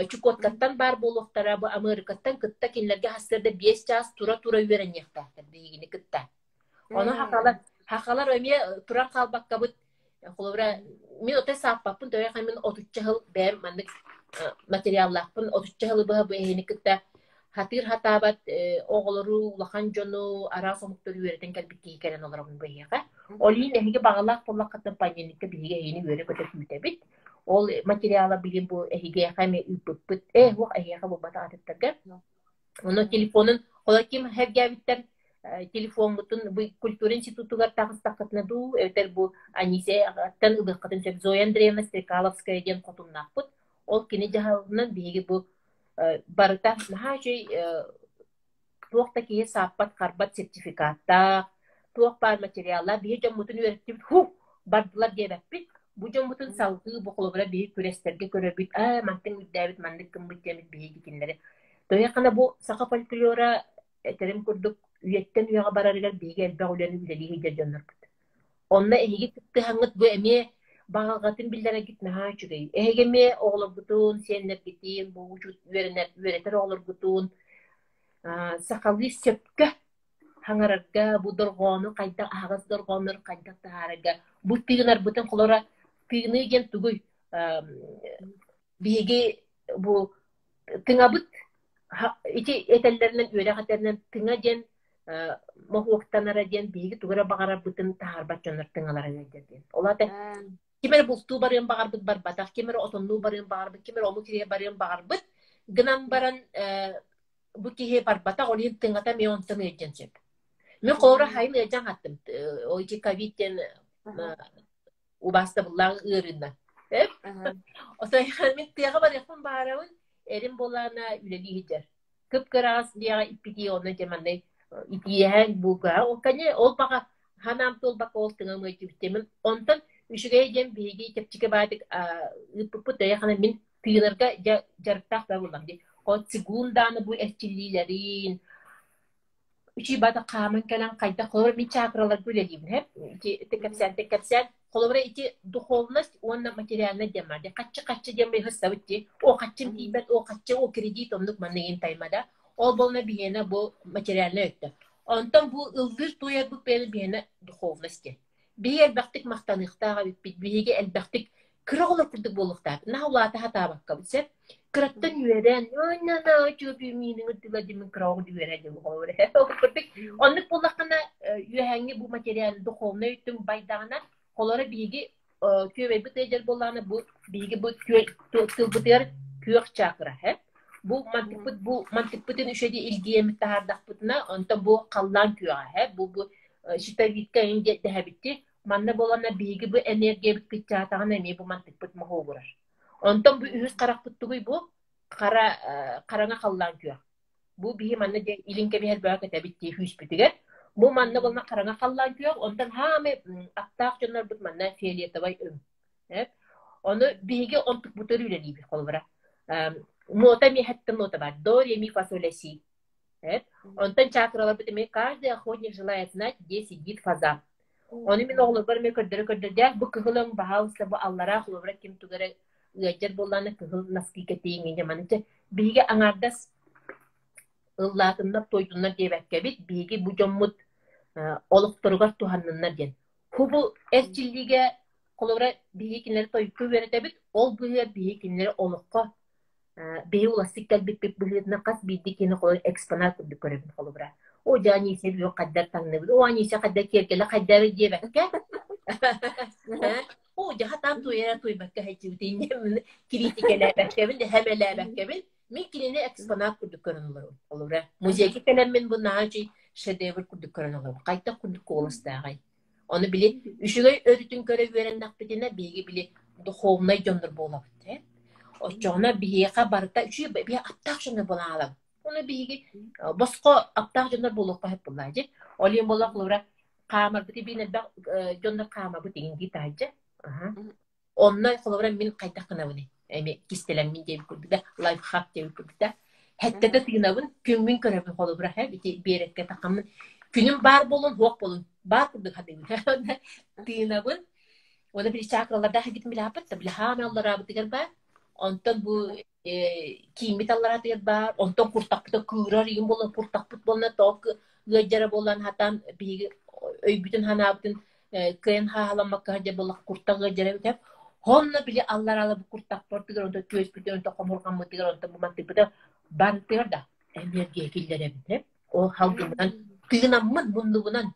Чукоткаттан баар буолуохтара, бу Америкаттан кытта кинилэргэ сарсыарда 5 чаас тура-тура үөрэниэхтээхтэр биһигини кытта. Ону хахалар, хахалар эмиэ туран хаалбаккабыт Холобура, мин отой сааппаппын, төрөөх мин отучча сыл бэйэм маннык материаллаахпын, отучча сылы быһа бу эһини кытта хатыыр хатаабат оҕолору, улахан дьону, араас омуктары үөрэтэн кэлбит киһи кэлэн олоробун бу эһиэхэ. Ол иһин эһиги баҕалаах буоллаххытына понедельникка биһиги эһигини үөрэ-көтө күүтэбит. Ол материала билин бу эһигиэхэ эмиэ ыыппыппыт. Ээ, уох эһиэхэ буолбатах атыттарга. Ону телефонун холо ким сэргээбиттэр телефоммутун бу культура институтугар таҕыстаххытына дуу, эбэтэр бу Анисияттан ылыаххытын сөп. Зоя Андреевна Стрекаловская диэн хотуннаахпыт. Ол кини дьаһалынан биһиги бу барыта наһаа үчүгэй туох да киһи сааппат-харбат сертификаттаах, туох баар материаллаах биһи дьоммутун үөрэттибит, һу, бардылар диэбэппит. Бу дьоммутун салгыы бу холобура биһи күрэстэргэ көрөбүт, ээ, мантан үрдээбит, маннык гыммыт диэммит биһиги кинилэри Тоҕо бу саха фольклора этэрим курдук үйэттэн үйэҕэ барарыгар биһиги элбэх үлэни үлэлии сылдьар дьоннорбут. Онно эһиги кыттыһаҥҥыт бу эмиэ баҕалҕатын биллэрэргит наһаа үчүгэй. Эһиги эмиэ оҕолоргутун, сиэннэргитин, бу үөрэнэр үөрэтэр оҕолоргутун сахалыы сөпкө хаҥарарга, бу дорҕоону хайдах аһаҕас дорҕооннору хайдах таһаарарга, бу тыынарбытын холоро тыыныы диэн тугуй? Биһиги бу тыҥабыт ити этэллэринэн үөрэх этэринэн тыҥа диэн моһуоктанара диэн биһиги тугу эрэ баҕарарбытын таһаарбат дьоннор тыҥалара ыалдьар диэн. Ол аата ким эрэ бултуу барыан баҕарбыт барбатах, ким эрэ отоннуу барыан баҕарбыт, ким эрэ омук сиригэр барыан баҕарбыт гынан баран бу киһи барбатах, ол иһин тыҥата эмиэ онтон ыалдьан сөп. Мин холобура хайын ыалдьан хаттым. Ол ити ковид диэн убаастабыллаах ыарыыннан. Мин тыаҕа барыахпын баарабын, эрим буолаана үлэлии сылдьар. Кып-кыраҕас диэҕэ иппитии онно дьэ маннай итииһэн булга. Ол кэннэ ол баҕа ханаам туолбакка ол тыҥам ыалдьыбыт Онтон үчүгэй диэн биһиги чэпчэки баатык ыыппыппыт эйэхэнэ мин тыынарга дьэ дьарыктаах да буоллам дии. Ол цигун дааны бу эрчиллиилэрин Үчүй бата хааман кэлэн хайдах холобура мин чакраларга үлэлиибин һэп ити ити кэпсээнтэн кэпсээн холобура ити духовность уонна материальнай диэн баар дии хаччы хаччы диэн быһыссабыт дии о хаччым тиийбэт о хаччы о кредит оннук манныгын тайма да ол буолна биһиэнэ бу материальнай өттө онтон бу ыллыыр туойарбыт бэйэбит биһиэнэ духовность диэн Биһиги элбэхтик махтаныахтаах эбиппит, биһиги элбэхтик кыра оҕолор курдук буолуохтаахпыт. Наһаа улаата сатаабаккабыт сөп. Кыраттан үөрэн, мин кыра оҕо үөрэ диэн курдук. Оннук буоллаххына, үөһээҥҥи бу материал духовнай өттүҥ байдаҕына, холоро биһиги күөмэйбит ыалдьар буоллаҕына, бу биһиги бу тылбытыгар күөх чакра, Бу мантыкпыт бу мантыкпытын үчүгэй илгийэммит таһаардахпытына, онтон бу халлаан күөҕэ, бу бу щитовидка эҥин дэһэбитти манна буолана биһиги бу энергиябыт кыччаатаҕына эмиэ бу мантыкпыт моһуогурар. Онтон бу үһүс харахпыт тугуй бу? Хара хараҥа халлаан күөх. Бу биһи манна дьэ илин кэбиһэр бөҕө кэтэбит дии күүспүтүгэр. Бу манна буолла хараҥа халлаан күөх, онтон хаамай аттаах дьоннорбут манна фиолетовай өҥ. Ону биһиги онтукпутугар үлэлиибит холобура. Нота эмиэ нота бар. До, ре, ми, фа, соль, ля, си. Онтон чакраларбыт эмиэ каждый охотник желает знать, где сидит фазан. Ону мин оҕолорбор эмиэ көрдөрө-көрдөрдөөх бу кыһыл өҥ баһаалыста бу аллараа холобура ким тугу эрэ ыалдьар буоллаҕына кыһыл носки кэтииҥ инньэ маны чэ биһиги аҥаардас ыллаатыннар туойдуннар диэбэккэбит биһиги бу дьоммут олохторугар туһанныннар диэн. Бу эрчиллиигэ холобура биһиги кинилэри тойукка үөрэтэбит, ол быыһыгар биһиги кинилэри олоххо биһи улассык кэлбиппит быһыытынан хас биирдии киһини холобура экспонат курдук көрөбүн холобура. О дьэ Анисия бүгүн хайдар таҥныбыт, о Анисия хайдар киэргэлэ хайдар диэбэккэ о дьэ хатаан туйара туйбакка сылдьыбыт инньэ кириитикэлээбэккэбин, хэмэлээбэккэбин мин кинини экспонат курдук көрөн олоробун. Холобура музейга кэлэммин бу наһаа үчүгэй шедевр курдук көрөн олоробун. Хайдах курдук куоластааҕай. Ону били үчүгэй өрүтүн көрө үөрэннэхпитинэ биһиги били духовнай дьоннор буолабыт ээ. Оччоҕуна биһиэхэ барыта үчүгэй биһи аптаах дьоннор буолан хаалабыт. Ону биһиги босхо аптаах дьоннор буолуохха сөп буоллаа дии. Ол иһин буолла холобура хаамарбыт биин элбэх дьоннор хаамабыт игин дии таһырдьа. Онно холобура мин хайдах гынабыный? Эми кистэлэҥмин диэбит курдук да, лайфхак диэбит курдук да. Хэттэтэ тыынабын, күммүн көрөбүн холобура, һэ, ити биэрэккэ тахаммын. Күнүм баар буолун, суох буолун, баар курдук хатыыбын. Тыынабын. Уонна били чакралардаах игитин билээппит да, били хаамы аллараабытыгар баар. Онтон бу кииммит аллараатыгар баар, онтон куртахпыта кыырар иин буолан, куртахпыт буолна, тоҕо ыалдьара буолан хатан биһиги өйбүтүн-санаабытын кыайан хааһыламмакка сылдьар буоллах куртах ыалдьара эбитэ. Онно били аллараала бу куртахпытыгар, онтон түөспүтүгэр, онтон хомурҕаммытыгар, онтон бу мантыппытыгар барытыгар да энергия киллэрэбит. Ол халгымынан тыынаммын муннубунан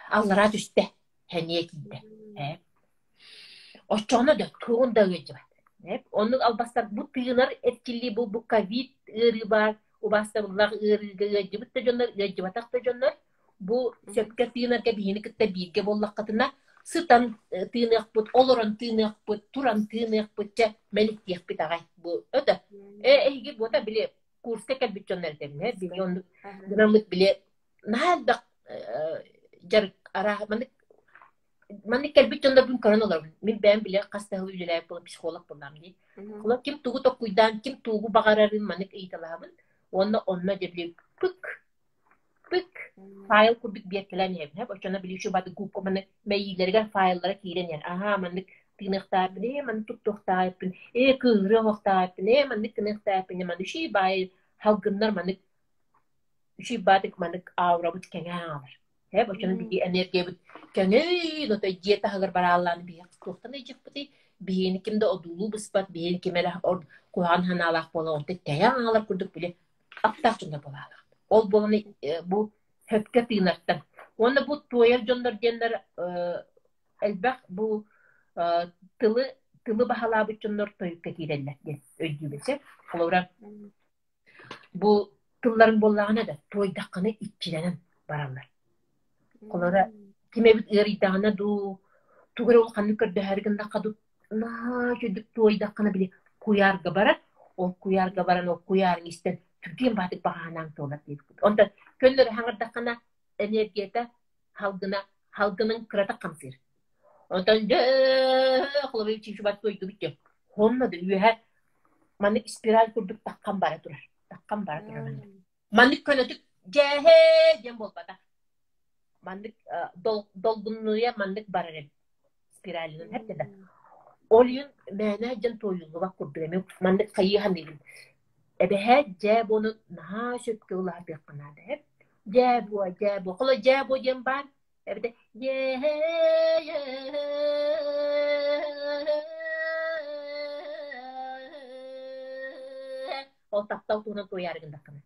аллараа түстэ, сэниэ киирдэ. Ээ. Оччоҕуна да тугун да ыалдьыбат. Оннук албастар бу тыынар эрчиллии бу бу ковид ыарыы баар, убаастабыллаах ыарыыга ыалдьыбыт да дьоннор, ыалдьыбатах да дьоннор бу сөпкө тыынарга биһини кытта бииргэ буоллаххытына сытан тыыныахпыт, олорон тыыныахпыт, туран тыыныахпыт, чэ мэликтиэхпит аҕай. Бу өтө. Э эһиги буота били курска кэлбит дьоннор этэбин, э биһиги оннук гынаммыт били наһаа элбэх дьарык арааһа маннык маннык кэлбит дьоннорбун көрөн олоробун. Мин бэйэм били хас да сыл үлэлээбит буолан психолог буоллаҕым дии. Холор ким тугу толкуйдаан, ким тугу баҕарарын маннык ыйыталаһабын. Уонна онно дьэ били пык, пык файл курдук биэртэлээн иһэбин. Оччоно били үчүгэй баҕайы губка маннык мэйиилэригэр файллара киирэн иһэр. Аһаа, маннык тыыныахтаахпын, ээ, маннык туттуохтаахпын, ээ, кыыһырыа уохтаахпын, ээ, маннык гыныахтаахпын, маннык үчүгэй баҕайы салгыннар маннык үчүгэй баҕайытык маннык аурабыт кэҥээн хаалар. Ээ, оччону биһиги энергиябыт кэҥээн, отой дьиэ таһыгар барааллаан биһиэхэ туохтан ыйдьахпытый? Биһигини ким да одуулуу быспат, биһигини ким эрэ куһаҕан санаалаах буолан, онтон тэйэн хаалар курдук били аптаах дьоннор буолаалаах. Ол буолан бу сөпкө тыынартан. Уонна бу туойар дьоннор диэннэр элбэх бу тылы тылы баһылаабыт дьоннор тойукка киирэллэр диэн өйдүүбүн сөп. Холобура, Бу тылларыҥ буоллаҕына да, туойдаххына иччилэнэн бараллар. Холобура, ким эбит ыарыйдаҕына дуу, тугу эрэ улаханнык көрдөһөөрү гыннахха дуу, наһаа үчүгдүк туойдаххына били куйаарга барар, ол куйаарга баран ол куйаарыҥ истэн түргэн баатык баҕаһынаан туолар диэбит. Онтон көннөрү хаҥырдаххына энергията халгына халгынын кыратык хамсыыр. Онтон дьэ холобур чичубат туойдубут диэн хонно да үөһэ маннык спираль курдук таххан бара турар. Таххан бара турар маннык. Маннык көнөтүк дьээһээ диэн буолбатах. Маннык долгуннуйа маннык барар эбит. Спиралынан хэпте да. Ол иһин мээнэ дьон туойуллубат курдук эмиэ маннык хайыы саныыбын. Эбэһээт дьээ буону наһаа сөпкө улаатыахха наада эбит. Дьээ буо, дьээ буо. Холо дьээ буо диэн баар. Эбэтэ Ол таптал туһунан туойаары гыннаххына.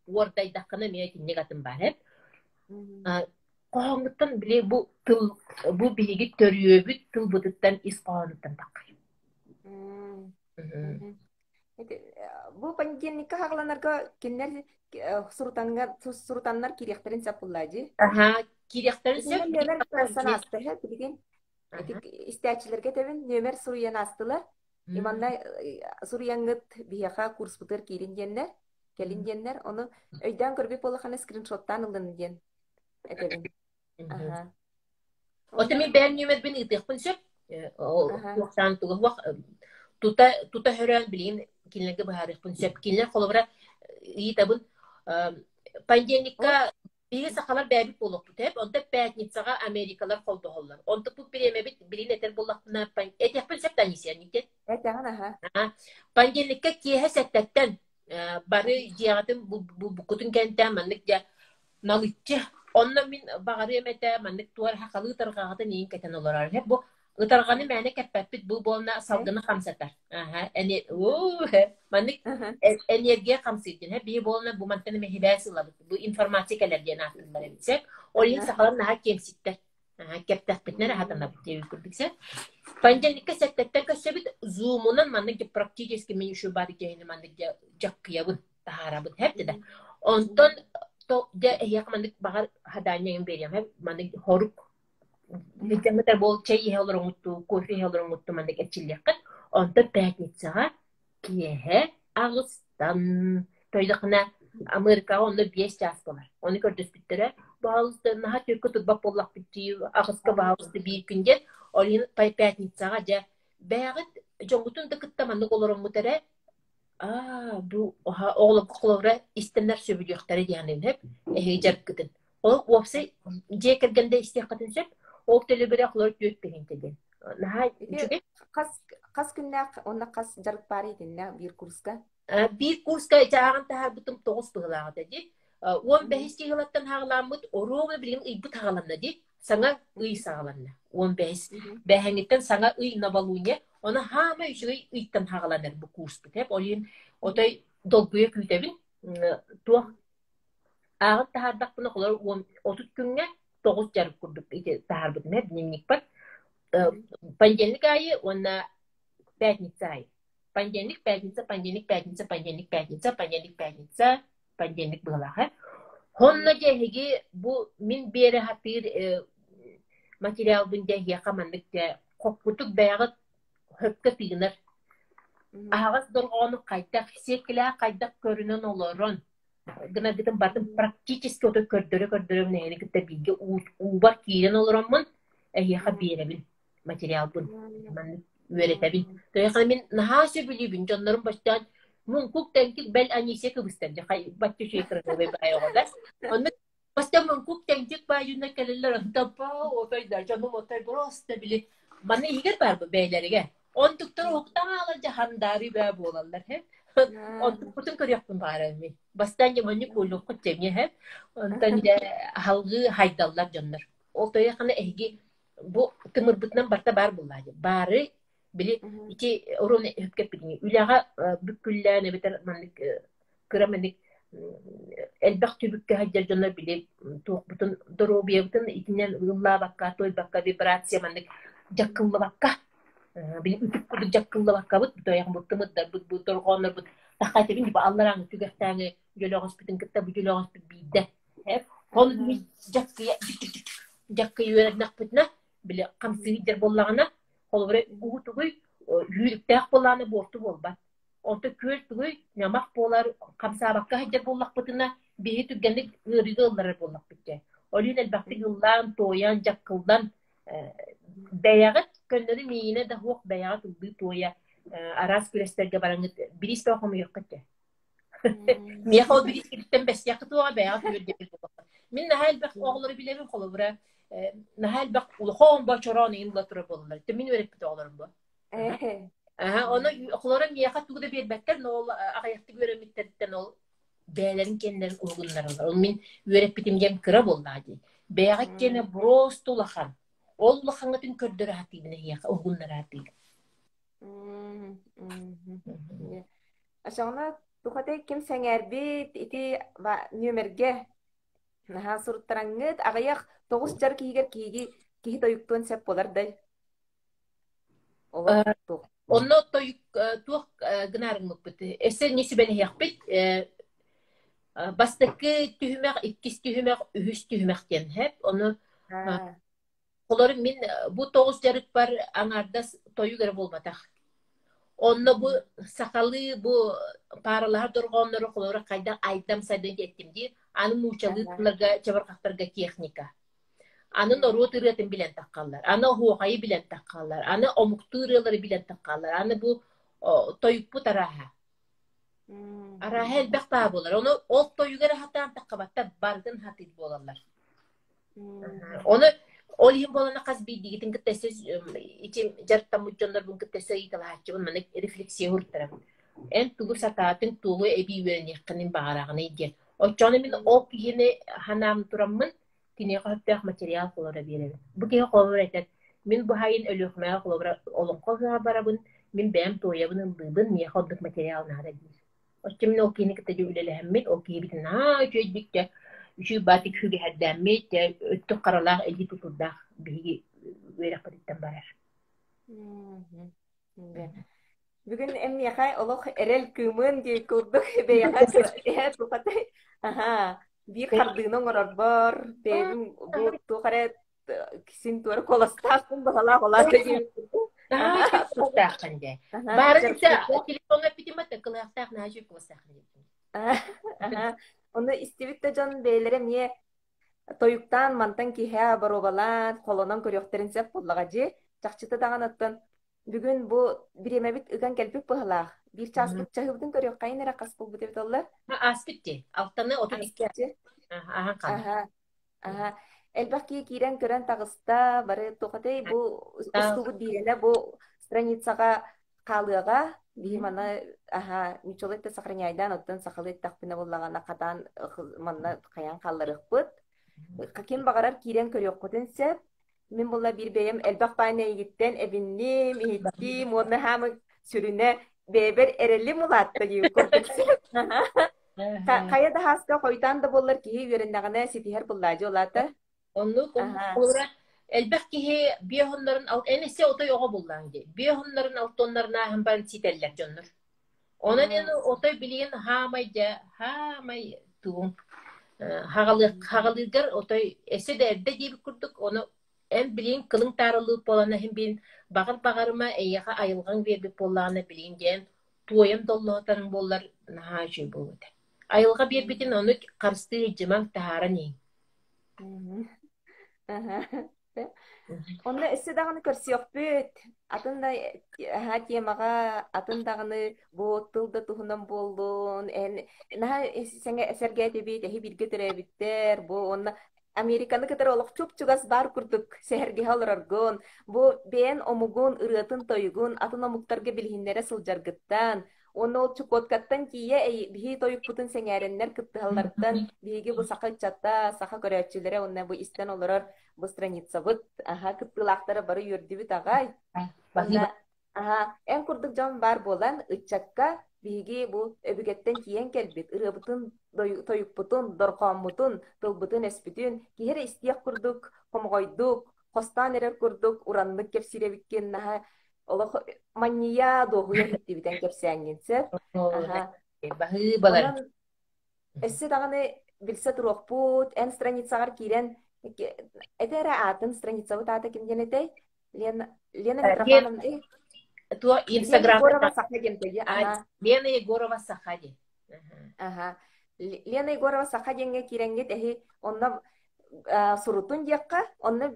Уордайдаххына эмиэ итинник атын баар эбит. Хоһооҥҥуттан били бу тыл бу биһиги төрүөбүт тылбытыттан ис хоһоонуттан таххар. Бу понедельникка хаҕыланарга кинилэр сурутаннар сурутаннар киириэхтэрин сөп буолла дии. Аха, киириэхтэрин сөп. Итиннэ нүөмэр суруйсан ааста иһэ билигин. Ити истээччилэргэ этэбин, нүөмэр суруйан аастылар. И манна суруйаҥҥыт биһиэхэ курспутугар киирин диэннэр, кэлин диэннэр, ону өйдөөн көрбүт буоллаххына скриншоттаан ылын диэн этэбин. Аха. Оттон мин бэйэм нүөмэрбин ыытыахпын сөп. Ол туохтаан тугуһуох тута тута хөрөөн билигин кинилэргэ быһаарыахпын сөп. Кинилэр холобура ыйытабын понедельникка биһиги сахалар бэйэбит буолуохпут эп. Онтон пятницаҕа америкалар холбоһоллор. Онтукпут бириэмэбит билигин этэр буоллахпына этиэхпин сөп да Анисия Никит? Этэҕин аха. Понедельникка киэһэ сэттэттэн бары дьиэҕитин буккутун кэнтээн маннык дьэ налыччы онно мин баҕарыам этэ маннык туор хахалыы тарҕаҕытын иин кэтэн олорор бу ытарҕаны мээнэ кэппэппит бу буолна салгыны хамсатар аха эни маннык энергия хамсыыр диэн биһи буолна бу мантан эмэ хибээс ылабыт бу информация кэлэр диэн ааттыыллар эбит сөп ол иһин сахалар наһаа киэмсиктэр кэптэхпитинэ эрэ хатанабыт диэбит курдук сөп понедельникка сэттэттэн көрсөбүт зумунан маннык практически мин еще бар киһини маннык дьаккыйабын таһаарабын хэп да онтон дьэ эһиэхэ маннык баҕар хадаанньаҥын биэриэм хэп маннык хорук Бүтэммитэ буол чэй иһэ олороҥҥуттуу, кофе иһэ олороҥҥуттуу маннык эрчиллиэххит. Онтон пятницаҕа киэһэ аҕыстан тойдохуна Америкаҕа онно 5 чаас буолар. Ону көрдөспүттэрэ, баһаалыста наһаа түөркэ турбат буоллахпыт дии, аҕыска баһаалыста биир күн диэн. Ол иһин пятницаҕа дьэ бэйэҕит дьоҥҥутун да кытта маннык олороҥҥут эрэ Аа, бу оҕолорго холобура истэннэр сөбүлүөхтэрэ диэххин сөп, эһиги дьарыккытын. Ол уопсай дьиэ кэргэн да истиэххитин сөп, ол төлөбүрэ холобура 4000 диэн. Наһаа Ити үчүгэй. хас хас күннээх уонна хас дьарык баар итиннэ биир курска? Биир курска ити ааҕан таһаарбытым 9 быһыылаах этэ дии. 15 киһилаттан хаалааммыт оруобуна билигин ыйбыт хааланна дии. Саҥа ый саҕаланна. 15 бэһэҥиттэн саҥа ый новолуние. Ону хаама үчүгэй ыйтан хааланар бу курспут. Ол иһин отой долгуйа күүтэбин. Туох ааҕан таһаардахпына холор 30 күҥҥэ 9 дьарык курдук ити таһаарбытым ээ дневникпар. Понедельник аайы уонна пятница аайы. Понедельник, пятница, понедельник, пятница, понедельник, пятница, понедельник, пятница, понедельник быһалаах ээ. Онно дьэ эһиги бу мин биэрэ сатыыр материалбын дьэ эһиэхэ маннык дьэ хоппутук бэйэҕит хөпкө тыынар аһаҕас дорҕоону хайдах сиэккилээх хайдах көрүнэн олорон гынаргытын барытын практически ото көрдөрө-көрдөрө эһигини кытта бииргэ уубар киирэн олороммун эһиэхэ биэрэбин материалбын маннык үөрэтэбин. Тоҕо мин наһаа сөбүлүүбүн дьоннорум бастаан муҥкук тэҥкик бэл Анисия кыбыстар дьэ бачча үчүгэй кырасыабай баай оҕолор. Онно бастаан муҥкук тэҥкик баайынна кэлэллэр онтон отой да дьонум отой просто били манна иһигэр баар бу бэйэлэригэр. Онтуктар уһуктан хаалар дьэ хандаары бээ буолаллар һэ. Онтукпутун көрүөхпүн баҕарар мин. Бастаан дьэ манньык буолуоххут дьэ һэ. Онтон дьэ халгыы хайдаллар дьоннор. Ол тойохана эһиги бу тымырбытынан барыта баар буоллаа дии. Баары били ити оруон өһүккэппитиҥи үлэҕэ бүккүллээн эбэтэр маннык кыра маннык элбэх түбүккэ сылдьар дьоннор били туохпутун доруобуйабытын итинэн ыллаабакка туойбакка вибрация маннык дьаккыллыбакка били үтүк курдук дьаккыллыбаккабыт тойохмут тымырдарбыт бу дорҕооннорбут таххайтыбын бу алларааҥы түгэхтээҥи дьөлөҕөспүтүн кытта бу дьөлөҕөспүт биирдэ Ол дьаккыйа дьаккыйа үөрэннэхпитинэ, били хамсыы сылдьар буоллаҕына, холобура уу тугуй үүрүктээх буоллаҕына буорту буолбат. Онтон күөл тугуй ньамах буолар, хамсаабакка сылдьар буоллахпытына, биһи түргэнник ыарыыга ылларар буоллахпыт дьэ. Ол иһин элбэхтик ыллаан, туойан, дьаккыллан бэйэҕит көннөрү миинэ да суох бэйэҕит ыллыы туойа араас күрэстэргэ бараҥҥыт бириис бөҕө хомуйуоххут дьэ. Миэхэ ол бириискититтэн бэстиэххэ туоҕа бэйэҕит үөрдэбил буолуохха. Мин наһаа элбэх оҕолору билэбин, холобура, наһаа элбэх улахан бочороон иҥин була турар буолаллар. Мин үөрэппит оҕолорум бу. Аха, ону оҕолоро миэхэ тугу да биэрбэттэр, но ол аҕыйахтык үөрэммиттэриттэн ол бэйэлэрин киэннэрин уһугуннараллар. Ол мин үөрэппитим диэн кыра буоллаҕа дии. Бэйэҕит киэнэ просто улахан. Ол улахаҥҥытын көрдөрө сатыыбын эһиэхэ, уһугуннара сатыыбын. Оччоҕуна тухатай ким сэҥээрбит ити нүөмэргэ наһаа суруттараҥҥыт аҕыйах 9 дьар киһигэр киһиги киһи тойуктуон сөп буолар да олох туох Онно тойук туох гынаарыммыппыт. Өссө не сүбэлэһиэхпит. Бастакы түһүмэх, иккис түһүмэх, үһүс түһүмэх диэн һэп. Ону холор мин бу тоҕус дьарыкпар аҥаардас тойук эрэ буолбатах. Онно бу сахалыы бу пааралаһар дорҕооннору холобура хайдах айдам сайдан диэттим дии. Аны нууччалыы тылларга чабырҕахтарга техника. Аны норуот ырыатын билэн таххаллар, аны оһуохайы билэн таххаллар, аны омуктуу ырыалары билэн таххаллар, аны бу тойукпут арааһа. Арааһа элбэх баа буолар. Ону ол тойугар хатаан таххабаттар, барытын хатыыр буолаллар. Ону ол иһин буолана хас биирдиигитин кытта өссө ити дьарыктаммыт дьоннорбун кытта өссө ыйыталаһааччыбын, маннык рефлексия уруттарабын. Эн тугу сатаатыҥ, тугу эбии үөрэниэххинин баҕараҕыный диэн. Оччоҕуна мин ол киһини ханаам тураммын, киниэхэ сөптөөх материал холобура биэрэбин. Бу киһи холобура этэр, мин бу сайын Өлүөхүмэҕэ холобура олоҥхо ыһыаҕар барабын, мин бэйэм туойабын, ыллыыбын, миэхэ ордук материал наада диир. Оччо мин ол киһини кытта дьэ үлэлэһэммит, ол киһибитин наһаа үчүгэйдик дьэ үчүгэй баатык сүгэһэрдээммит, дьэ өттүк харалаах илии тутуурдаах биһиги үөрэхпититтэн барар. Бүгүн эн миэхэ олох эрэл кыымын диэн курдук бэйэҕэ тухатай аха биир хардыыны оҥорорбор бэйэбин бу туох эрэ син туора куоластаахпын баҕалаах олаата диэн Наһаа дьэ. Баарын телефоҥҥа эппитим этэ кылыһахтаах наһаа үчүгэй куоластааххын диэбитим. Ону истибит да дьон бэйэлэрэ эмиэ Тойуктаан мантан киэһэ боруобалаан, холонон көрүөхтэрин сөп буоллаҕа дии. Чахчыта даҕаны оттон бүгүн бу бириэмэбит ыган кэлбит быһыылаах. Биир чааспыт чаһыыбытын көрүөххэйин эрэ хас буолбут эбит оллар? Ааспыт дии. Алтаны 32. Ааспыт дии. Ааһан хаалла. Аһа, аһа. Элбэх киһи киирэн көрөн таҕыста. Бары туох этэй бу устубут биирэнэ бу страницаҕа хаалыаҕа. Биһи маны аһа ньуччалыы этэ сохраняйдаан оттон сахалыы эттэхпинэ буоллаҕына хатаан манна хайаан хаалларыахпыт. Ким баҕарар киирэн көрүөххүтүн сөп. Мин буолла биир бэйэм элбэх баай эйигиттэн эбинним, иһиттим уонна хаамы сүрүнэ бэйэбэр эрэлим улаатта диир курдук сөп. Хайа да хааска хойутаан да буоллар киһи үөрэннэҕинэ ситиһэр буллаадьы улаата. Оннук холобура элбэх киһи биэһоннорун эн эссе отой оҕо буллаҥ дии. Биэһоннорун алтоннорун ааһан баран ситэллэр дьоннор. Онон эн отой билигин хаамай дьэ хаамай тугуҥ хаҕалыыргар отой эссе да эрдэ диэбит курдук ону эн билигин кылыҥ таарыллыбыт буолан иһин билин баҕар баҕарыма эйиэхэ айылҕаҥ биэрбит буоллаҕына билигин диэн туойан доллоһутарыҥ буоллар наһаа үчүгэй буолуо этэ. Айылҕа биэрбитин ону харыстыы илдьимэҥ таһааран иһиҥ. Онно өссө даҕаны көрсүөхпүт. Атын да аһаа темаҕа, атын даҕаны бу тыл да туһунан буоллун. Эн наһаа сэргээтибит, эһи бииргэ төрөөбүттэр. Бу уонна Американы кытары олох чуп-чугас баар курдук сэһэргэһэ олороргун, бу бэйэн омугун, ырыатын-тойугун атын омуктарга билиһиннэрэ сылдьаргыттан, Уонна ол Чукоткаттан тиийэ биһиги тойукпутун сэҥээрэннэр кыттыһалларыттан биһиги бу саха ыччата, саха көрөөччүлэрэ уонна бу истэн олорор бу страницабыт аһа кыттыылаахтара бары үөрдүбүт аҕай. Уонна аһа эн курдук дьон баар буолан ыччакка биһиги бу өбүгэттэн тиийэн кэлбит ырыабытын, тойукпутун, дорҕооммутун, тылбытын-өспүтүн киһи эрэ истиэх курдук хомоҕойдук, хостоон эрэр курдук ураннык кэпсиир эбиккин наһаа олох манньыйа дуоһуйа иһиттибитэн кэпсээҥҥин сөп. Аха. Баһыыбалар. Онон өссө даҕаны билсэ туруохпут. Эн страницаҕар киирэн этэ эрэ аатын, страницабыт аата ким диэн этэй? Лена Лена Митрофановна Туо Лена Инстаграм Егорова Саха диэн тэйи. Аха. Лена Егорова Саха диэн. Аха. Лена Егорова Саха диэҥҥэ киирэҥҥит эһи онно сурутун диэххэ, онно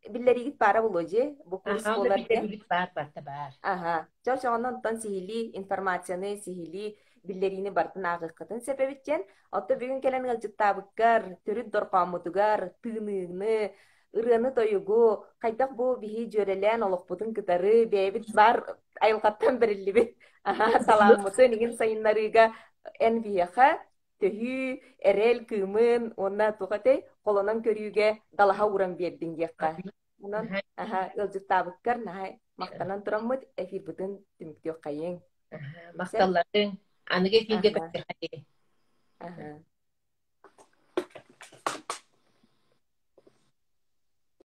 биллэриигит баара буолуо дии, бу курс Аха, онно буолар диэн. биллэриибит баар, барыта баар. Аха, чэ онон онтон сиһилии информацияны, сиһилии биллэриини барытын ааҕыаххытын сөп эбит диэн. Оттон бүгүн кэлэн ыалдьыттаабыккар, төрүт дорҕооммутугар тыыныыны, ырыаны-тойугу, хайдах бу биһи дьүөрэлээн олохпутун кытары бэйэбит баар айылҕаттан бэриллибит аха, талааммытын иҥин сайыннарыыга эн биһиэхэ төһүү, эрэл кыымын уонна туох этэй, холонон көрүүгэ далаһа ууран биэрдиҥ диэххэ. Онон аһа ыалдьыттаабыккар наһаа махтанан тураммыт эфирбытын түмүктүөххэйиҥ. Махталларыҥ. Аныгы эфиргэ көрсүөххэйиҥ. Аха.